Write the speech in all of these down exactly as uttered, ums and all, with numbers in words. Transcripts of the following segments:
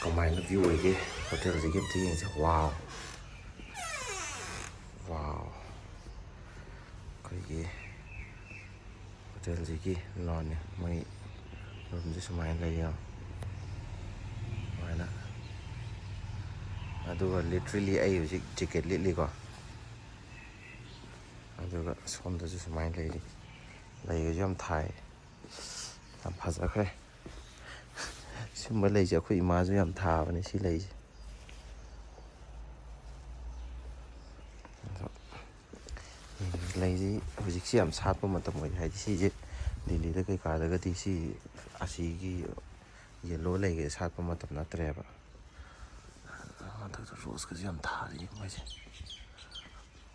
ꯀꯃꯥꯏꯅ ꯚ꯭ꯌꯨ ꯑꯣꯏꯒꯦ ꯍꯣꯇꯦꯜꯁꯤꯒꯤ ꯑꯝꯇ ꯌꯦꯡꯁꯦ꯫ ꯋꯥꯎ, ꯋꯥꯎ, ꯑꯩꯈꯣꯏꯒꯤ ꯍꯣꯇꯦꯜꯁꯤꯒꯤ ꯂꯣꯟꯅꯤ꯫ ꯃꯣꯏ ꯔꯨꯝꯁꯦ ꯁꯨꯃꯥꯏꯅ ꯂꯩ ꯌꯦꯡꯉꯣ꯫ ꯁꯨꯃꯥꯏꯅ꯫ ꯑꯗꯨꯒ literally ꯑꯩ ꯍꯧꯖꯤꯛ ꯖꯦꯀꯦꯠ ꯂꯤꯠꯂꯤꯀꯣ꯫ ꯑꯗꯨꯒ ꯁꯣꯝꯗꯁꯨ ꯁꯨꯃꯥꯏꯅ ꯂꯩꯔꯤ꯫ ꯂꯩꯒꯁꯨ ꯌꯥꯝ ꯊꯥꯏ꯫ ꯌꯥꯝ ꯐꯖꯈ꯭ꯔꯦ꯫ ꯁꯨꯝꯕ ꯂꯩꯁꯦ ꯑꯩꯈꯣꯏ ꯏꯃꯥꯁꯨ ꯌꯥꯝ ꯊꯥꯕꯅꯦ, ꯁꯤ ꯂꯩꯁꯦ꯫ ꯑꯗꯣ ꯂꯩꯁꯤ ꯍꯧꯖꯤꯛꯁꯤ ꯌꯥꯝ ꯁꯥꯠꯄ ꯃꯇꯝ ꯑꯣꯏꯔꯦ, ꯍꯥꯏꯗꯤ ꯁꯤꯁꯦ ꯗꯤꯜꯂꯤꯗ ꯀꯩꯀꯥꯗꯒꯗꯤ ꯁꯤ ꯑꯁꯤꯒꯤ ꯌꯦꯜꯂꯣ ꯂꯩꯒꯁꯦ ꯁꯥꯠꯄ ꯃꯇꯝ ꯅꯠꯇ꯭ꯔꯦꯕ꯫ ꯃꯊꯛꯇ ꯔꯣꯁꯀꯁꯦ ꯌꯥꯝ ꯊꯥꯔꯤ ꯃꯣꯏꯁꯦ꯫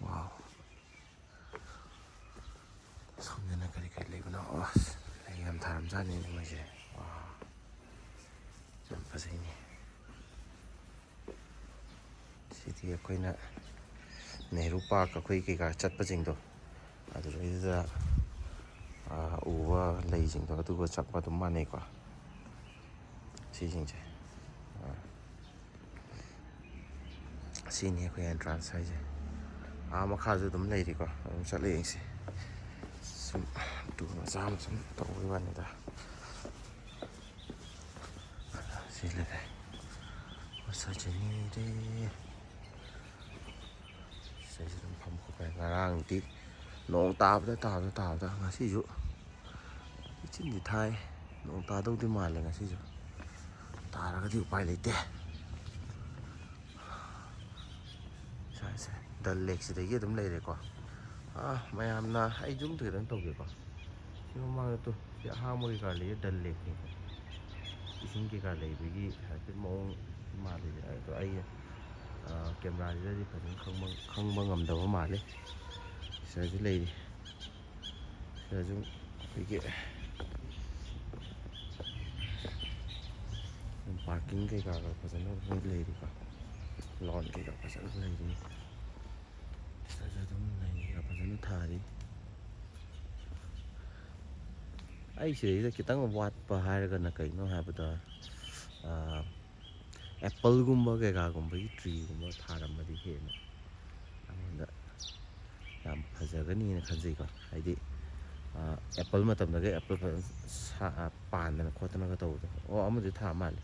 ꯋꯥꯎ꯫ ꯁꯣꯝꯗꯅ ꯀꯔꯤ ꯀꯔꯤ ꯂꯩꯕꯅꯣ? ꯑꯁ, ꯂꯩ ꯌꯥꯝ ꯊꯥꯔꯝꯖꯥꯠꯅꯤꯅꯦ ꯃꯣꯏꯁꯦ꯫ ꯋꯥꯎ꯫ ꯌꯥꯝ ꯐꯖꯩꯅꯦ꯫ ꯁꯤꯗꯤ ꯑꯩꯈꯣꯏꯅ ꯅꯦꯍꯔꯨ ꯄꯥꯔꯛ ꯑꯩꯈꯣꯏ ꯀꯩꯀꯥ ꯆꯠꯄꯁꯤꯡꯗꯣ, ꯑꯗꯨꯗꯩꯗꯨꯗ, ꯑꯥ, ꯎꯕ ꯂꯩꯁꯤꯡꯗꯣ ꯑꯗꯨꯒ ꯆꯞ ꯑꯗꯨꯝ ꯃꯥꯟꯅꯩꯀꯣ꯫ ꯁꯤꯁꯤꯡꯁꯦ꯫ ꯑꯥ꯫ ꯁꯤꯅꯤ ꯑꯩꯈꯣꯏ entrance ꯍꯥꯏꯁꯦ꯫ ꯑꯥ ꯃꯈꯥꯁꯨ ꯑꯗꯨꯝ ꯂꯩꯔꯤꯀꯣ, ꯑꯗꯨꯝ ꯆꯠꯂ ꯌꯦꯡꯁꯤ꯫ ꯁꯨꯝ tour ꯃꯆꯥ ꯑꯃ ꯁꯨꯝ ꯇꯧꯕꯒꯤ ꯋꯥꯅꯤꯗ꯫ ꯁꯤ ꯂꯩꯔꯦ꯫ ꯃꯁꯥ ꯆꯅꯤꯔꯦ꯫ ꯁꯤꯗꯩꯁꯤꯗ ꯑꯗꯨꯝ ꯐꯝ ꯈꯣꯠꯄ ꯌꯥꯏ꯫ ꯉꯔꯥꯡꯗꯤ ꯅꯣꯡ ꯇꯥꯕꯗ, ꯇꯥꯕꯗ, ꯇꯥꯕꯗ꯫ ꯉꯁꯤꯁꯨ ꯏꯆꯤꯟꯗꯤ ꯊꯥꯏ꯫ ꯅꯣꯡ ꯇꯥꯗꯧꯗꯤ ꯃꯥꯜꯂꯦ ꯉꯁꯤꯁꯨ꯫ ꯇꯥꯔꯒꯗꯤ ꯎꯄꯥꯏ ꯂꯩꯇꯦ꯫ ꯁꯥꯏꯁꯦ ꯗꯜ ꯂꯦꯛꯁꯤꯗꯒꯤ ꯑꯗꯨꯝ ꯂꯩꯔꯦꯀꯣ꯫ ꯑꯥ, ꯃꯌꯥꯝꯅ, ꯑꯩ zoom ꯈꯤꯇꯪ ꯇꯧꯒꯦꯀꯣ꯫ ꯁꯤ ꯃꯃꯥꯡꯗ ꯇꯨ, ꯁꯤ ꯑꯍꯥꯡꯕ ꯀꯩꯀꯥ ꯂꯩꯌꯦ, ꯗꯜ ꯂꯦꯛꯅꯤꯀꯣ꯫ ꯏꯁꯤꯡ ꯀꯩꯀꯥ ꯂꯩꯕꯒꯤ ꯍꯥꯏꯐꯦꯠ ꯃꯑꯣꯡ ꯃꯥꯜꯂꯤ꯫ ꯑꯗꯣ ꯑꯩ, ꯑꯥ, camera ꯁꯤꯗꯗꯤ ꯐꯖꯅ ꯈꯪꯕ, ꯈꯪꯕ ꯉꯝꯗꯕ ꯃꯥꯜꯂꯦ꯫ ꯁꯤꯗꯁꯨ ꯂꯩꯔꯤ꯫ ꯁꯤꯗꯁꯨ ꯑꯩꯈꯣꯏꯒꯤ parking ꯀꯩꯀꯥꯒ ꯐꯖꯅ ꯃꯣꯏ ꯂꯩꯔꯤꯀꯣ꯫ Lawn ꯀꯩꯀꯥ ꯐꯖꯅ ꯂꯩꯔꯤ꯫ ꯁꯤꯗꯁꯨ ꯑꯗꯨꯝ ꯂꯩꯒ ꯐꯖꯅ ꯊꯥꯔꯤ꯫ ꯑꯩ ꯁꯤꯗꯩꯗ ꯈꯤꯇꯪ ꯋꯥꯠꯄ ꯍꯥꯏꯔꯒꯅ ꯀꯩꯅꯣ ꯍꯥꯏꯕꯗ, ꯑꯦꯄꯜꯒꯨꯝꯕ ꯀꯩꯀꯥꯒꯨꯝꯕꯒꯤ ꯇ꯭ꯔꯤꯒꯨꯝꯕ ꯊꯥꯔꯝꯃꯗꯤ ꯍꯦꯟꯅ ꯑꯩꯉꯣꯟꯗ ꯌꯥꯝ ꯐꯖꯒꯅꯤꯅ ꯈꯟꯖꯩꯀꯣ꯫ ꯍꯥꯏꯗꯤ ꯑꯦꯄꯜ ꯃꯇꯝꯗꯒ ꯑꯦꯄꯜ ꯐꯖꯅ ꯁꯥ- ꯄꯥꯟꯗꯅ ꯈꯣꯠꯇꯅꯒ ꯇꯧꯕꯗꯣ꯫ ꯑꯣ, ꯑꯃꯗꯤ ꯊꯥ ꯃꯥꯜꯂꯦ꯫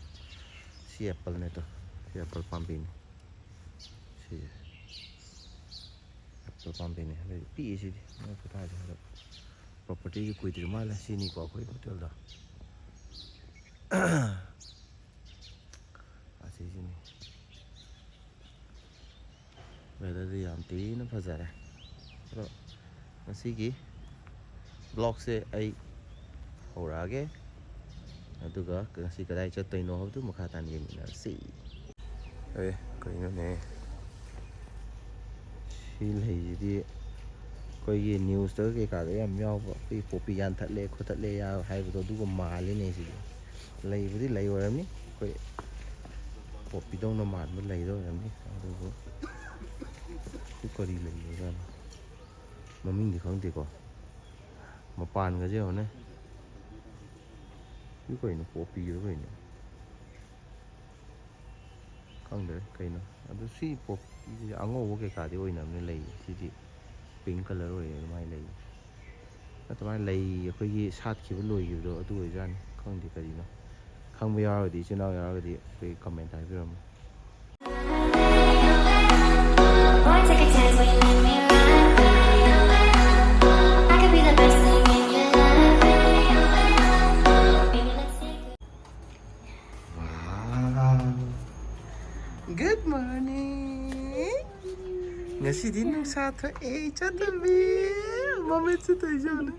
ꯁꯤ ꯑꯦꯄꯜꯅꯦ ꯑꯗꯣ꯫ ꯁꯤ ꯑꯦꯄꯜ ꯄꯥꯝꯕꯤꯅꯤ꯫ ꯁꯤꯁꯦ ꯑꯦꯄꯜ ꯄꯥꯝꯕꯤꯅꯤ꯫ ꯑꯗꯩ ꯄꯤꯛꯏ ꯁꯤꯗꯤ꯫ ꯃꯣꯏ ꯈꯨꯊꯥꯁꯦ ꯍꯟꯗꯛ ꯄ꯭ꯔꯣꯄꯔꯇꯤꯒꯤ ꯀꯨꯏꯗ꯭ꯔꯤ ꯃꯥꯜꯂꯦ꯫ ꯁꯤꯅꯤꯀꯣ ꯑꯩꯈꯣꯏ ꯍꯣꯇꯦꯜꯗꯣ꯫ ꯑꯁꯤꯁꯤꯅꯤ꯫ ꯋꯦꯗꯔꯗꯤ ꯌꯥꯝ ꯊꯤꯅ ꯐꯖꯔꯦ꯫ ꯑꯗꯣ ꯉꯁꯤꯒꯤ ꯕ꯭ꯂꯣꯛꯁꯦ ꯑꯩ ꯍꯧꯔꯛꯑꯒꯦ꯫ ꯑꯗꯨꯒ ꯉꯁꯤ ꯀꯗꯥꯏ ꯆꯠꯇꯣꯏꯅꯣ ꯍꯥꯏꯕꯗꯨ ꯃꯈꯥ ꯇꯥꯅ ꯌꯦꯡꯃꯤꯟꯅꯔꯁꯤ꯫ ꯑꯦ, ꯀꯩꯅꯣꯅꯦ? ꯁꯤ ꯂꯩꯁꯤꯗꯤ ꯑꯩꯈꯣꯏꯒꯤ ꯅ꯭ꯌꯨꯁꯇꯒ ꯀꯩꯀꯥꯗ ꯌꯥꯝ ꯌꯥꯎꯕ, ꯑꯩꯈꯣꯏꯒꯤ ꯄꯣꯄꯤ ꯌꯥꯟꯊꯠꯂꯦ ꯈꯣꯠꯇꯠꯂꯦ ꯌꯥ-, ꯍꯥꯏꯕꯗꯣ ꯑꯗꯨꯒ ꯃꯥꯜꯂꯤꯅꯦ ꯁꯤꯗꯤ꯫ ꯂꯩꯕꯨꯗꯤ ꯂꯩ ꯑꯣꯏꯔꯝꯅꯤ, ꯑꯩꯈꯣꯏ ꯄꯣꯄꯤꯗꯧꯅ ꯃꯥꯟꯕ ꯂꯩꯗ ꯑꯣꯏꯔꯝꯅꯤ꯫ ꯑꯗꯨꯕꯨ ꯁꯤ ꯀꯔꯤ ꯂꯩ ꯑꯣꯏꯖꯥꯠꯅꯣ? ꯃꯃꯤꯡꯗꯤ ꯈꯪꯗꯦꯀꯣ꯫ ꯃꯄꯥꯟꯒꯁꯦ ꯌꯦꯡꯉꯨꯅꯦ꯫ ꯁꯤ ꯀꯩꯅꯣ? ꯄꯣꯄꯤꯔꯣ ꯀꯩꯅꯣ? ꯈꯪꯗ꯭ꯔꯦ ꯀꯩꯅꯣ꯫ ꯑꯗꯨ ꯁꯤ ꯄꯣꯄꯤꯁꯦ ꯑꯉꯧꯕ ꯀꯩꯀꯥꯗꯤ ꯑꯣꯏꯅꯕꯅꯦ ꯂꯩ꯫ ꯁꯤꯗꯤ ꯄꯤꯡ ꯀꯂꯔ ꯑꯣꯏꯌꯦ ꯑꯗꯨꯃꯥꯏꯅ ꯂꯩ꯫ ꯑꯗꯨꯃꯥꯏꯅ ꯂꯩ ꯑꯩꯈꯣꯏꯒꯤ ꯁꯥꯠꯈꯤꯕ ꯂꯣꯏꯈꯤꯕꯗꯣ ꯑꯗꯨ ꯑꯣꯏꯖꯥꯠꯅꯤ꯫ ꯈꯪꯗꯦ ꯀꯔꯤꯅꯣ꯫ ꯈꯪꯕ ꯌꯥꯎꯔꯒꯗꯤ, ꯏꯆꯤꯟ ꯏꯅꯥꯎ ꯌꯥꯎꯔꯒꯗꯤ ꯑꯩꯈꯣꯏ comment ꯍꯥꯏꯕꯤꯔꯝꯃꯨ꯫ Boy, take a chance when you make me ride. I could be the best thing in your life. Baby, let's take it. Wow. Good morning. ꯉꯁꯤꯗꯤ ꯅꯨꯡꯁꯥ ꯊꯣꯛꯑꯦ, ꯏꯆꯥꯇꯣꯝꯕꯤ꯫ ꯃꯃꯤꯠꯁꯨ ꯇꯧꯏꯖꯥꯠꯅꯦ꯫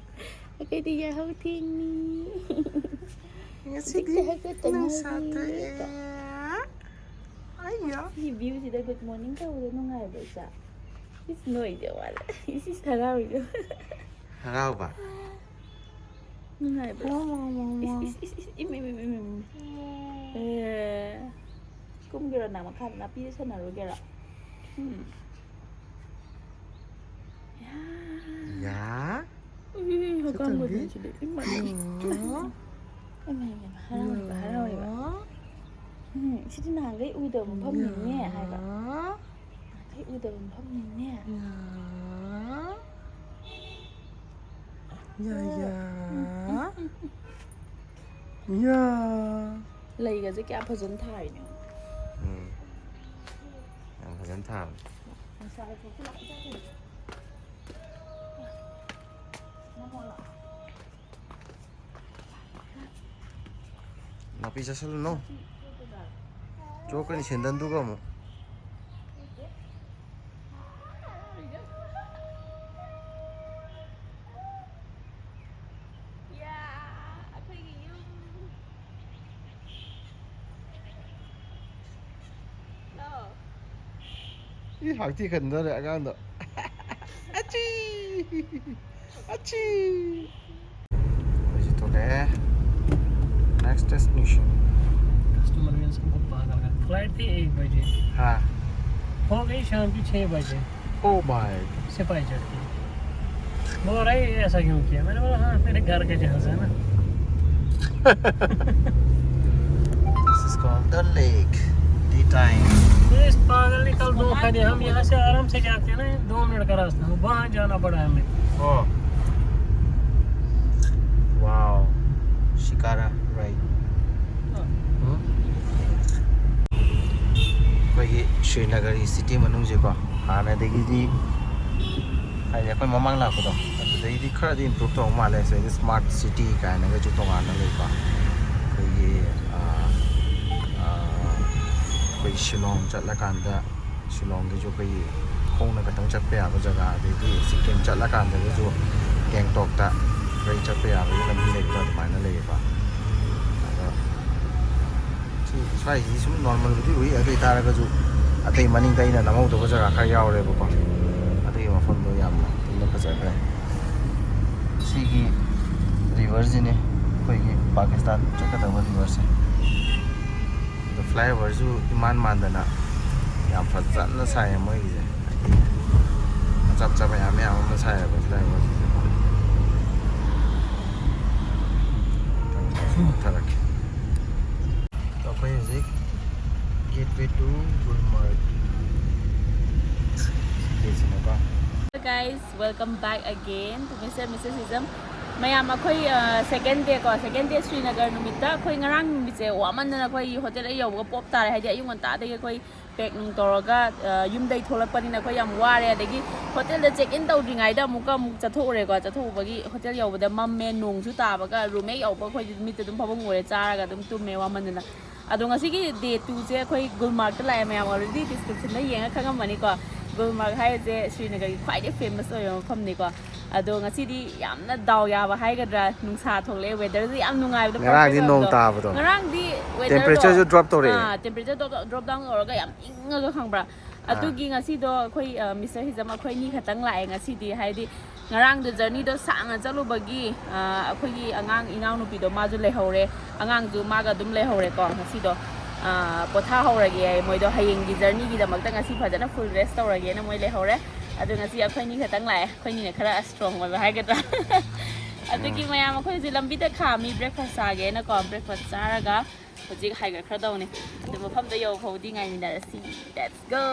ꯑꯩꯈꯣꯏꯗꯤ ꯌꯥꯍꯧ ꯊꯦꯡꯉꯤ꯫ ꯉꯁꯤꯗꯤ ꯍꯧꯖꯤꯛꯇ ꯍꯧꯒꯠꯇ ꯅꯨꯡꯁꯥ ꯉꯥꯏꯔꯤ꯫ ꯊꯣꯛꯑꯦ꯫ ꯑꯩꯌꯥ꯫ ꯁꯤ ꯚ꯭ꯌꯨꯁꯤꯗ ꯒꯨꯗ ꯃꯣꯔꯅꯤꯡ ꯇꯧꯕꯗꯣ ꯅꯨꯡꯉꯥꯏꯕ꯭ꯔꯣ, ꯏꯆꯥ? ꯏꯁ, ꯅꯣꯏꯗꯦ ꯃꯥꯜꯂꯦ꯫ ꯏꯁ, ꯏꯁ, ꯍꯔꯥꯎꯔꯤꯗꯣ꯫ ꯍꯔꯥꯎꯕ? ꯅꯨꯡꯉꯥꯏꯕ꯭ꯔꯣ? ꯋꯥ, ꯋꯥ, ꯋꯥ, ꯋꯥ꯫ ꯏꯁ, ꯏꯁ, ꯏꯁ, ꯏꯁ, ꯏꯃ, ꯏꯃ, ꯏꯃ, ꯏꯃ꯫ ꯑꯦ꯫ ꯀꯨꯝꯒꯦꯔꯣ ꯅꯪ ꯃꯈꯥꯗ ꯅꯥꯄꯤꯗ ꯁꯥꯟꯅꯔꯨꯒꯦꯔꯣ? ꯎꯝ꯫ ꯌꯥ꯫ ꯌꯥ꯫ ꯎꯝ, ꯍꯛꯀꯥꯝ ꯆꯠꯇꯣꯏꯕꯤ꯫ ꯃꯇꯝꯁꯤꯗꯤ ꯏꯃꯥ꯫ ꯌꯥ꯫ ꯏꯃꯥ, ꯏꯃꯥ, ꯍꯔꯥꯎꯔꯤꯕ, ꯍꯔꯥꯎꯔꯤꯕ꯫ ꯌꯥ꯫ ꯁꯤꯗꯤ ꯅꯍꯥꯟꯈꯩ ꯎꯗꯕ ꯃꯐꯝꯅꯤꯅꯦ ꯍꯥꯏꯕ꯫ ꯅꯍꯥꯟꯈꯩ ꯎꯗꯕ ꯃꯐꯝꯅꯤꯅꯦ꯫ ꯌꯥ, ꯌꯥ, ꯌꯥ꯫ ꯌꯥ꯫ ꯂꯩꯒꯁꯦ ꯀꯌꯥ ꯐꯖꯅ ꯊꯥꯔꯤꯅꯣ꯫ ꯎꯝ꯫ ꯌꯥꯝ ꯐꯖꯅ ꯊꯥꯕꯅꯦ꯫ ꯅꯨꯡꯁꯥꯒ ꯊꯣꯛꯆꯜꯂꯛꯄ ꯆꯠꯈꯤꯅꯦ꯫ ꯅꯝꯃꯣ ꯂꯥꯛꯑꯣ꯫ ꯅꯥꯄꯤ ꯆꯥꯁꯤꯜꯂꯨꯅꯨ꯫ ꯆꯣꯛꯀꯅꯤ ꯁꯦꯟꯗꯟꯗꯨꯒ ꯑꯃꯨꯛ꯫ ꯌꯥ, ꯑꯩꯈꯣꯏꯒꯤ ꯌꯨꯝ꯫ ꯂꯥꯛꯑꯣ꯫ ꯏ, ꯍꯥꯛꯊꯤ ꯈꯟꯗꯣꯔꯦ ꯑꯉꯥꯡꯗꯣ꯫ ꯑꯆꯤ! ꯑꯆꯤ! ꯑꯩꯈꯣꯏꯁꯦ ꯊꯣꯛꯂꯛꯑꯦ꯫ Next destination. कस्टमर भी इसको बहुत पागल है। फ्लाइट थी एक बजे। हाँ। हो गई शाम की छः बजे। Oh my. सिपाही चढ़ के। बोल रहा है, "ऐसा क्यों किया?" मैंने बोला, "हाँ, तेरे घर का जहाज है ना।" This is called Dal Lake. Tea time. तो इस पागल ने कल धोखा दिया। हम यहाँ से आराम से जाते हैं ना, दो मिनट का रास्ता, वहाँ जाना पड़ा हमें। Oh. Wow. Shikara, right. ꯎꯝ? ꯑꯩꯈꯣꯏꯒꯤ ꯁ꯭ꯔꯤꯅꯒꯔꯒꯤ ꯁꯤꯇꯤ ꯃꯅꯨꯡꯁꯦꯀꯣ, ꯍꯥꯟꯅꯗꯒꯤꯗꯤ, ꯍꯥꯏꯗꯤ ꯑꯩꯈꯣꯏ ꯃꯃꯥꯡ ꯂꯥꯛꯄꯗꯣ, ꯑꯗꯨꯗꯩꯗꯤ ꯈꯔꯗꯤ ꯏꯝꯄ꯭ꯔꯨꯞ ꯇꯧꯕ ꯃꯥꯜꯂꯦ꯫ ꯁꯤꯗꯩꯗꯤ ꯁ꯭ꯃꯥꯔꯠ ꯁꯤꯇꯤ ꯀꯥꯏꯅꯒꯁꯨ ꯇꯣꯉꯥꯟꯅ ꯂꯩꯀꯣ꯫ ꯑꯩꯈꯣꯏꯒꯤ, ꯑꯥ, ꯑꯥ, ꯑꯩꯈꯣꯏ ꯁꯤꯂꯣꯡ ꯆꯠꯂꯀꯥꯟꯗ, ꯁꯤꯂꯣꯡꯗꯩꯁꯨ ꯑꯩꯈꯣꯏꯒꯤ ꯈꯣꯡꯅ ꯈꯇꯪ ꯆꯠꯄ ꯌꯥꯕ ꯖꯒꯥ, ꯑꯗꯩꯗꯤ ꯁꯤꯛꯀꯤꯝ ꯆꯠꯂꯀꯥꯟꯗꯒꯁꯨ ꯒꯦꯡꯇꯣꯛꯇ ꯒꯥꯔꯤ ꯆꯠꯄ ꯌꯥꯕꯒꯤ ꯂꯝꯕꯤ ꯂꯩꯕꯗꯣ ꯑꯗꯨꯃꯥꯏꯅ ꯂꯩꯌꯦꯕ꯫ ꯑꯗꯣ ꯁꯤ ꯁ꯭ꯋꯥꯏꯁꯤꯗꯤ ꯁꯨꯝ ꯅꯣꯔꯃꯦꯜꯕꯨꯗꯤ ꯎꯏ, ꯑꯗꯨ ꯑꯣꯏ ꯇꯥꯔꯒꯁꯨ ꯑꯇꯩ ꯃꯅꯤꯡꯗ ꯑꯩꯅ ꯅꯝꯍꯧꯗꯕ ꯖꯒꯥ ꯈꯔ ꯌꯥꯎꯔꯦꯕꯀꯣ꯫ ꯑꯗꯨꯒꯤ ꯃꯐꯝꯗꯣ ꯌꯥꯝꯅ ꯏꯪꯅ ꯐꯖꯈ꯭ꯔꯦ꯫ ꯁꯤꯒꯤ ꯔꯤꯚꯔꯁꯤꯅꯦ ꯑꯩꯈꯣꯏꯒꯤ ꯄꯥꯀꯤꯁꯇꯥꯟ ꯆꯠꯀꯗꯕ ꯔꯤꯚꯔꯁꯁꯦ꯫ ꯑꯗꯣ ꯐ꯭ꯂꯥꯏꯑꯣꯚꯔꯁꯨ ꯏꯃꯥꯟ ꯃꯥꯟꯗꯅ ꯌꯥꯝ ꯐꯖꯅ ꯁꯥꯏꯌꯦ ꯃꯣꯏꯒꯤꯁꯦ꯫ ꯃꯆꯥ ꯃꯆꯥ ꯃꯌꯥꯝ ꯃꯌꯥꯝ ꯑꯃ ꯁꯥꯏꯌꯦꯕ ꯐ꯭ꯂꯥꯏꯑꯣꯚꯔꯁꯤꯁꯨ꯫ ꯁꯨꯝ ꯃꯨꯠꯊꯔꯛꯀꯦ꯫ ꯑꯗꯣ ꯑꯩꯈꯣꯏ ꯍꯧꯖꯤꯛ Way to Gulmarg. ꯁꯤꯗꯩꯁꯤꯅꯀꯣ꯫ Guys, welcome back again to Mister Missus Ism. ꯃꯌꯥꯝ, ꯑꯩꯈꯣꯏ ꯁꯦꯀꯦꯟ ꯗꯦ ꯀꯣ, ꯁꯦꯀꯦꯟ ꯗꯦ ꯁ꯭ꯔꯤꯅꯒꯔ ꯅꯨꯃꯤꯠꯇ ꯑꯩꯈꯣꯏ ꯉꯔꯥꯡ ꯅꯨꯃꯤꯠꯁꯦ ꯋꯥꯃꯟꯗꯅ ꯑꯩꯈꯣꯏ ꯍꯣꯇꯦꯜ ꯍꯦꯛ ꯌꯧꯕꯒ ꯄꯣꯞ ꯇꯥꯔꯦ꯫ ꯍꯥꯏꯗꯤ ꯑꯌꯨꯛ ꯉꯟꯇꯥꯗꯒꯤ ꯑꯩꯈꯣꯏ ꯄꯦꯛ ꯅꯨꯡ ꯇꯧꯔꯒ, ꯑ, ꯌꯨꯝꯗꯩ ꯊꯣꯛꯂꯛꯄꯅꯤꯅ ꯑꯩꯈꯣꯏ ꯌꯥꯝ ꯋꯥꯔꯦ꯫ ꯑꯗꯒꯤ ꯍꯣꯇꯦꯜꯗ ꯆꯦꯛ ꯏꯟ ꯇꯧꯗ꯭ꯔꯤꯉꯩꯗ ꯑꯃꯨꯛꯀ ꯑꯃꯨꯛ ꯆꯠꯊꯣꯛꯎꯔꯦꯀꯣ꯫ ꯆꯠꯊꯣꯛꯎꯕꯒꯤ ꯍꯣꯇꯦꯜ ꯌꯧꯕꯗ ꯃꯝꯃꯦ, ꯅꯣꯡꯁꯨ ꯇꯥꯕꯒ꯫ ꯔꯨꯝ ꯍꯦꯛ ꯌꯧꯕ ꯑꯩꯈꯣꯏꯗꯤ ꯃꯤꯠꯇ ꯑꯗꯨꯝ ꯐꯃꯨꯡ ꯎꯔꯦ, ꯆꯥꯔꯒ ꯑꯗꯨꯝ ꯇꯨꯝꯃꯦ ꯋꯥꯃꯟꯗꯅ꯫ ꯑꯗꯣ ꯉꯁꯤꯒꯤ ꯗꯦ ꯇꯨꯁꯦ ꯑꯩꯈꯣꯏ ꯒꯨꯜꯃꯥꯔꯛꯇ ꯂꯥꯛꯑꯦ꯫ ꯃꯌꯥꯝ already descriptionꯗ ꯌꯦꯡꯉ ꯈꯪꯉꯝꯃꯅꯤꯀꯣ꯫ ꯒꯨꯜꯃꯥꯔꯛ ꯍꯥꯏꯔꯤꯁꯦ ꯁ꯭ꯔꯤꯅꯒꯔꯒꯤ ꯈ꯭ꯋꯥꯏꯗꯩ famous ꯑꯣꯏꯕ ꯃꯐꯝꯅꯤꯀꯣ꯫ ꯑꯗꯣ ꯉꯁꯤꯗꯤ ꯌꯥꯝꯅ ꯗꯥꯎ ꯌꯥꯕ ꯍꯥꯏꯒꯗ꯭ꯔꯥ, ꯅꯨꯡꯁꯥ ꯊꯣꯛꯂꯛꯑꯦ, weatherꯁꯦ ꯌꯥꯝ ꯅꯨꯡꯉꯥꯏꯕꯗꯣ, ꯉꯔꯥꯡꯗꯤ perfect ꯅꯣꯡ ꯑꯣꯏꯕꯗꯣ꯫ ꯇꯥꯕꯗꯣ꯫ ꯉꯔꯥꯡꯗꯤ weatherꯗꯣ, Temperatureꯁꯨ drop ꯇꯧꯔꯛꯑꯦ꯫ ꯑꯥ, temperature drop, drop down ꯇꯧꯔꯒ ꯌꯥꯝ ꯏꯪꯉꯒ, ꯈꯪꯕ꯭ꯔꯥ? ꯑꯗꯨꯒꯤ ꯉꯁꯤꯗꯣ ꯑꯩꯈꯣꯏ, ꯑ, ꯃꯤꯁꯇꯔ ꯍꯤꯖꯝ ꯑꯩꯈꯣꯏ ꯑꯅꯤ ꯈꯛꯇꯪ ꯂꯥꯛꯑꯦ ꯉꯁꯤꯗꯤ꯫ ꯍꯥꯏꯗꯤ ꯉꯔꯥꯡꯗꯣ journeyꯗꯣ ꯁꯥꯡꯅ ꯆꯠꯂꯨꯕꯒꯤ, ꯑ, ꯑꯩꯈꯣꯏꯒꯤ ꯑꯉꯥꯡ ꯏꯅꯥꯎꯅꯨꯄꯤꯗꯣ ꯃꯥꯁꯨ ꯂꯩꯍꯧꯔꯦ꯫ ꯑꯉꯥꯡꯁꯨ ꯃꯥꯒ ꯑꯗꯨꯝ ꯂꯩꯍꯧꯔꯦꯀꯣ ꯉꯁꯤꯗꯣ꯫ ꯑ, ꯄꯣꯊꯥꯍꯧꯔꯒꯦ ꯃꯣꯏꯗꯣ, ꯍꯌꯦꯡꯒꯤ journeyꯒꯤꯗꯃꯛꯇ ꯉꯁꯤ ꯐꯖꯅ full rest ꯇꯧꯔꯒꯦꯅ ꯃꯣꯏ ꯂꯩꯍꯧꯔꯦ꯫ ꯑꯗꯣ ꯉꯁꯤ ꯑꯩꯈꯣꯏ ꯑꯅꯤ ꯈꯛꯇꯪ ꯂꯥꯛꯑꯦ꯫ ꯑꯩꯈꯣꯏꯅꯤꯅ ꯈꯔ strong ꯑꯣꯏꯕ ꯍꯥꯏꯒꯗ꯭ꯔꯥ꯫ ꯑꯗꯨꯒꯤ ꯃꯌꯥꯝ ꯑꯩꯈꯣꯏ ꯍꯧꯖꯤꯛ ꯂꯝꯕꯤꯗ ꯈꯥꯝꯃꯤ, breakfast ꯆꯥꯒꯦꯅꯀꯣ꯫ Breakfast ꯆꯥꯔꯒ ꯍꯧꯖꯤꯛ ꯍꯥꯏꯒꯠꯈ꯭ꯔꯗꯧꯅꯤ꯫ ꯑꯗꯨ ꯃꯐꯝꯗ ꯌꯧ ꯐꯥꯎꯗꯤ ꯉꯥꯏꯃꯤꯟꯅꯔꯁꯤ꯫ Let's go!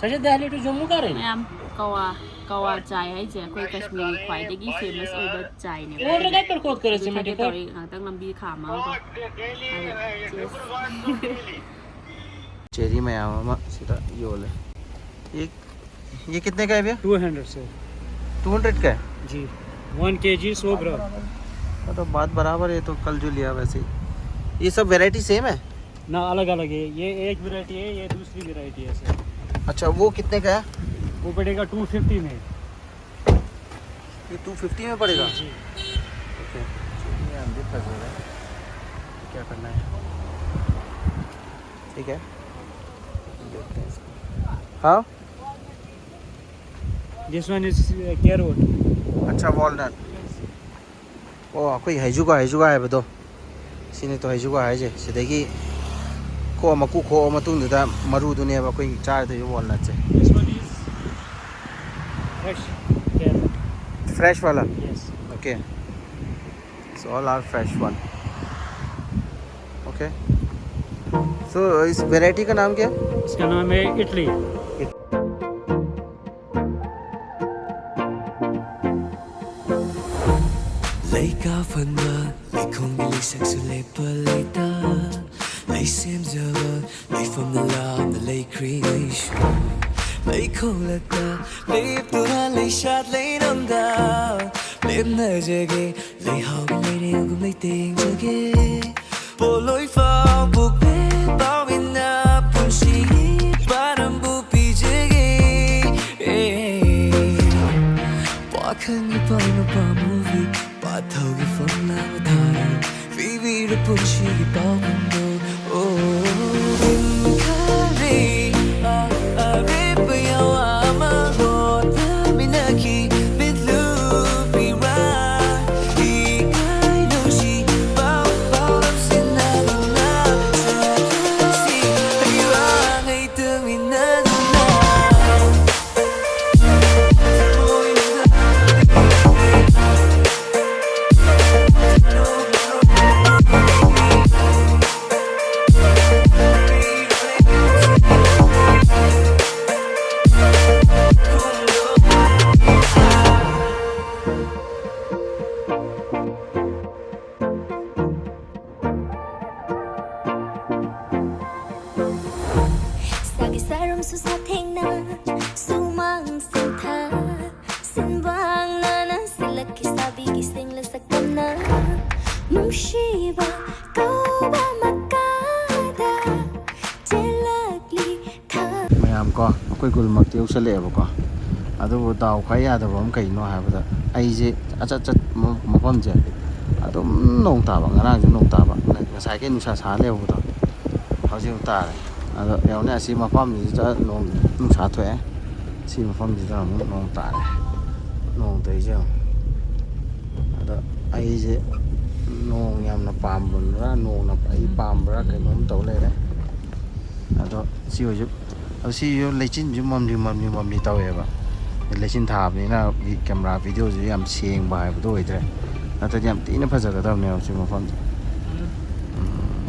Sir, Delhi to Jammu का रहे हैं? ꯃꯌꯥꯝ, ꯀꯋꯥ, ꯀꯋꯥ ꯆꯥꯏ ꯍꯥꯏꯁꯦ ꯑꯩꯈꯣꯏ ꯀꯥꯁꯃꯤꯔꯒꯤ ꯈ꯭ꯋꯥꯏꯗꯒꯤ famous ꯑꯣꯏꯕ ꯆꯥꯏꯅꯦꯕ꯫ वो ट्रैक्टर खोद कर ꯑꯗꯨ रहे ꯊꯛꯀꯦ हैं। ꯇꯧꯔꯤ, ꯉꯥꯛꯇꯪ ꯂꯝꯕꯤ ꯈꯥꯝꯃꯒꯀꯣ꯫ ꯑꯗꯣ, cheers. Cherry ꯃꯌꯥꯝ ꯑꯃ ꯁꯤꯗ ꯌꯣꯜꯂꯦ꯫ ये ये कितने का है भैया? Two hundred sir. Two hundred का है? जी। वन के जी सौ ग्राम। हाँ, तो बात बराबर है, तो कल जो लिया वैसे ही। ये सब वैरायटी सेम है? ना, अलग अलग है। ये एक वैरायटी है, ये दूसरी वैरायटी है सर। अच्छा, वो कितने का है? वो पड़ेगा टू फिफ्टी में। ये टू फिफ्टी में पड़ेगा? जी। ओके। ये हम भी फंस गए। क्या करना है? ठीक है, देखते हैं इसको। हाँ, दिस वन इज कैरोट। अच्छा, वॉलनट। ꯑꯣ, ꯑꯩꯈꯣꯏ ꯍꯩꯖꯨꯒꯥ, ꯍꯩꯖꯨꯒꯥ ꯍꯥꯏꯕꯗꯣ, ꯁꯤꯅꯤ ꯇꯣ ꯍꯩꯖꯨꯒꯥ ꯍꯥꯏꯁꯦ꯫ ꯁꯤꯗꯒꯤ ꯈꯣꯛꯑ, ꯃꯀꯨ ꯈꯣꯛꯑ ꯃꯇꯨꯡꯗꯨꯗ ꯃꯔꯨꯗꯨꯅꯦꯕ ꯑꯩꯈꯣꯏꯒꯤ ꯆꯥꯔꯗꯣꯏꯕ ꯋꯥꯜꯅꯠꯁꯦ꯫ This one is fresh carrot. Fresh वाला। Yes. Okay, it's all are fresh one. Okay. So, इस वैरायटी का नाम क्या है? इसका नाम है इडली। ꯂꯩꯀꯥ ꯐꯟꯕ ꯂꯩꯈꯣꯝꯒꯤ ꯂꯩꯁꯛꯁꯨ ꯂꯦꯞꯄ ꯂꯩꯇ ꯂꯩ ꯁꯦꯝꯖꯕ ꯂꯩꯐꯝꯗ ꯂꯥꯞꯅ ꯂꯩꯈ꯭ꯔꯤꯉꯩꯁꯨ ꯂꯩꯈꯣꯡꯂꯛꯇ ꯂꯦꯞꯇꯨꯅ ꯂꯩꯁꯥꯠ ꯂꯩꯔꯝꯗ ꯂꯦꯝꯅꯖꯒꯦ ꯂꯩꯍꯥꯎꯒꯤ ꯂꯩꯔꯦꯡꯒꯨꯝ ꯂꯩꯇꯦꯡꯖꯒꯦ ꯄꯣꯂꯣꯏ ꯐꯥꯎ ꯄꯨꯛꯄꯦ ꯄꯥꯎꯃꯤꯟꯅ ꯄꯨꯟꯁꯤꯒꯤ ꯄꯥꯔꯝꯕꯨ ꯄꯤꯖꯒꯦ ꯋꯥꯈꯜꯒꯤ ꯄꯥꯎꯅ ꯄꯥꯝꯃꯨꯕꯤ ꯄꯥꯊꯧꯒꯤ ꯐꯝꯅꯥ ꯊꯥꯔ ꯄꯤꯕꯤꯔ ꯄꯨꯟꯁꯤꯒꯤ ꯄꯥꯎꯈꯨꯝꯗꯣ ꯑꯣ ꯈꯜꯂꯤ ꯑꯔꯦꯞꯄ ꯌꯥꯋꯥ ꯑꯃ ꯍꯣꯠꯅꯃꯤꯟꯅꯈꯤ ꯃꯤꯠꯂꯨꯕꯤꯔꯥ ꯏꯀꯥꯏ ꯅꯨꯡꯁꯤ ꯄꯥꯎ ꯄꯥꯎ ꯂꯧꯁꯤꯟꯅꯗꯨꯅ ꯆꯠꯂꯁꯤ ꯍꯩꯔꯥꯡ ꯍꯩ ꯇꯨꯃꯤꯟꯅꯗꯨꯅ ꯁꯥꯒꯤ ꯁꯥꯔꯝꯁꯨ ꯁꯥꯊꯦꯡꯅ ꯁꯨꯃꯥꯡ ꯁꯤꯟꯊ ꯁꯤꯟꯕꯥꯡꯅꯅ ꯁꯤꯜꯂꯛꯈꯤ ꯁꯥꯕꯤꯒꯤ ꯁꯦꯡꯂ ꯁꯛꯇꯝꯅ ꯅꯨꯡꯁꯤꯕ ꯀꯧꯕ ꯃꯀꯥꯗ ꯆꯦꯜꯂꯛꯂꯤ ꯊ ꯃꯌꯥꯝ ꯀꯣ ꯑꯩꯈꯣꯏ ꯒꯨꯜꯃꯛꯇꯤ ꯌꯧꯁꯜꯂꯛꯑꯦꯕꯀꯣ꯫ ꯑꯗꯨꯕꯨ ꯗꯥꯎ ꯈ꯭ꯋꯥꯏ ꯌꯥꯗꯕ ꯑꯃ ꯀꯩꯅꯣ ꯍꯥꯏꯕꯗ ꯑꯩꯁꯦ ꯑꯆꯠ ꯆꯠ ꯃꯐꯝꯁꯦ ꯑꯗꯨꯝ ꯅꯣꯡ ꯇꯥꯕ꯫ ꯉꯔꯥꯡꯁꯨ ꯅꯣꯡ ꯇꯥꯕ, ꯉꯁꯥꯏꯒꯤ ꯅꯨꯡꯁꯥ ꯁꯥ ꯂꯩꯍꯧꯕꯗꯣ ꯍꯧꯖꯤꯛ ꯑꯃꯨꯛ ꯇꯥꯔꯦ꯫ ꯑꯗꯣ ꯌꯦꯡꯉꯨꯅꯦ, ꯑꯁꯤ ꯃꯐꯝꯁꯤꯗ ꯅꯣꯡ ꯅꯨꯡꯁꯥ ꯊꯣꯛꯑꯦ, ꯁꯤ ꯃꯐꯝꯁꯤꯗ ꯑꯃꯨꯛ ꯅꯣꯡ ꯇꯥꯔꯦ꯫ ꯅꯣꯡ ꯇꯥꯔꯤꯁꯦ ꯌꯦꯡꯉꯨ꯫ ꯑꯗꯣ ꯑꯩꯁꯦ ꯅꯣꯡ ꯌꯥꯝꯅ ꯄꯥꯝꯕ꯭ꯔꯥ, ꯅꯣꯡꯅ ꯑꯩ ꯄꯥꯝꯕ꯭ꯔꯥ ꯀꯩꯅꯣꯝ ꯇꯧ ꯂꯩꯔꯦ꯫ ꯑꯗꯣ ꯁꯤ ꯑꯣꯏꯁꯨ, ꯑꯗꯣ ꯁꯤꯁꯨ ꯂꯩꯆꯤꯟꯁꯨ ꯃꯝꯂꯤ ꯃꯝꯂꯤ ꯃꯝꯂꯤ ꯇꯧꯋꯦꯕ꯫ ꯂꯩꯆꯤꯟ ꯊꯥꯕꯅꯤꯅ ꯀꯦꯃꯦꯔꯥ ꯚꯤꯗꯤꯑꯣꯁꯨ ꯌꯥꯝ ꯁꯦꯡꯕ ꯍꯥꯏꯕꯗꯣ ꯑꯣꯏꯗ꯭ꯔꯦ꯫ ꯅꯠꯇ꯭ꯔꯗꯤ ꯌꯥꯝ ꯊꯤꯅ ꯐꯖꯒꯗꯕꯅꯦꯕ ꯁꯤ ꯃꯐꯝꯁꯦ꯫ ꯎꯝ꯫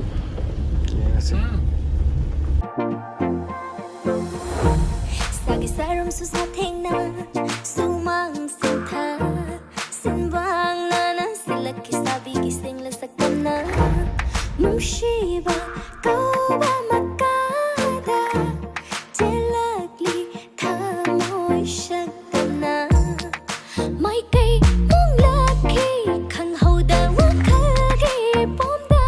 ꯌꯦꯡꯉꯁꯤ꯫ ꯁꯥꯒꯤ ꯁꯥꯔꯝꯁꯨ ꯁꯥꯊꯦꯡꯅ ꯁꯨꯃꯥꯡ ꯁꯤꯟꯊ ꯁꯤꯟꯕꯥꯡꯅ ꯅꯥꯟꯁꯤꯜꯂꯛꯈꯤ ꯁꯥꯕꯤꯒꯤ ꯁꯦꯡꯂ ꯁꯛꯇꯝꯅ ꯅꯨꯡꯁꯤꯕ ꯀꯧꯕ ꯃꯀꯥꯗ ꯆꯦꯜꯂꯛꯂꯤ ꯊꯃꯣꯏ ꯁꯛꯇꯝꯅ ꯃꯥꯏꯀꯩ ꯃꯨꯛꯂꯛꯈꯤ ꯈꯪꯍꯧꯗ ꯋꯥꯈꯜꯒꯤ ꯄꯣꯝꯗ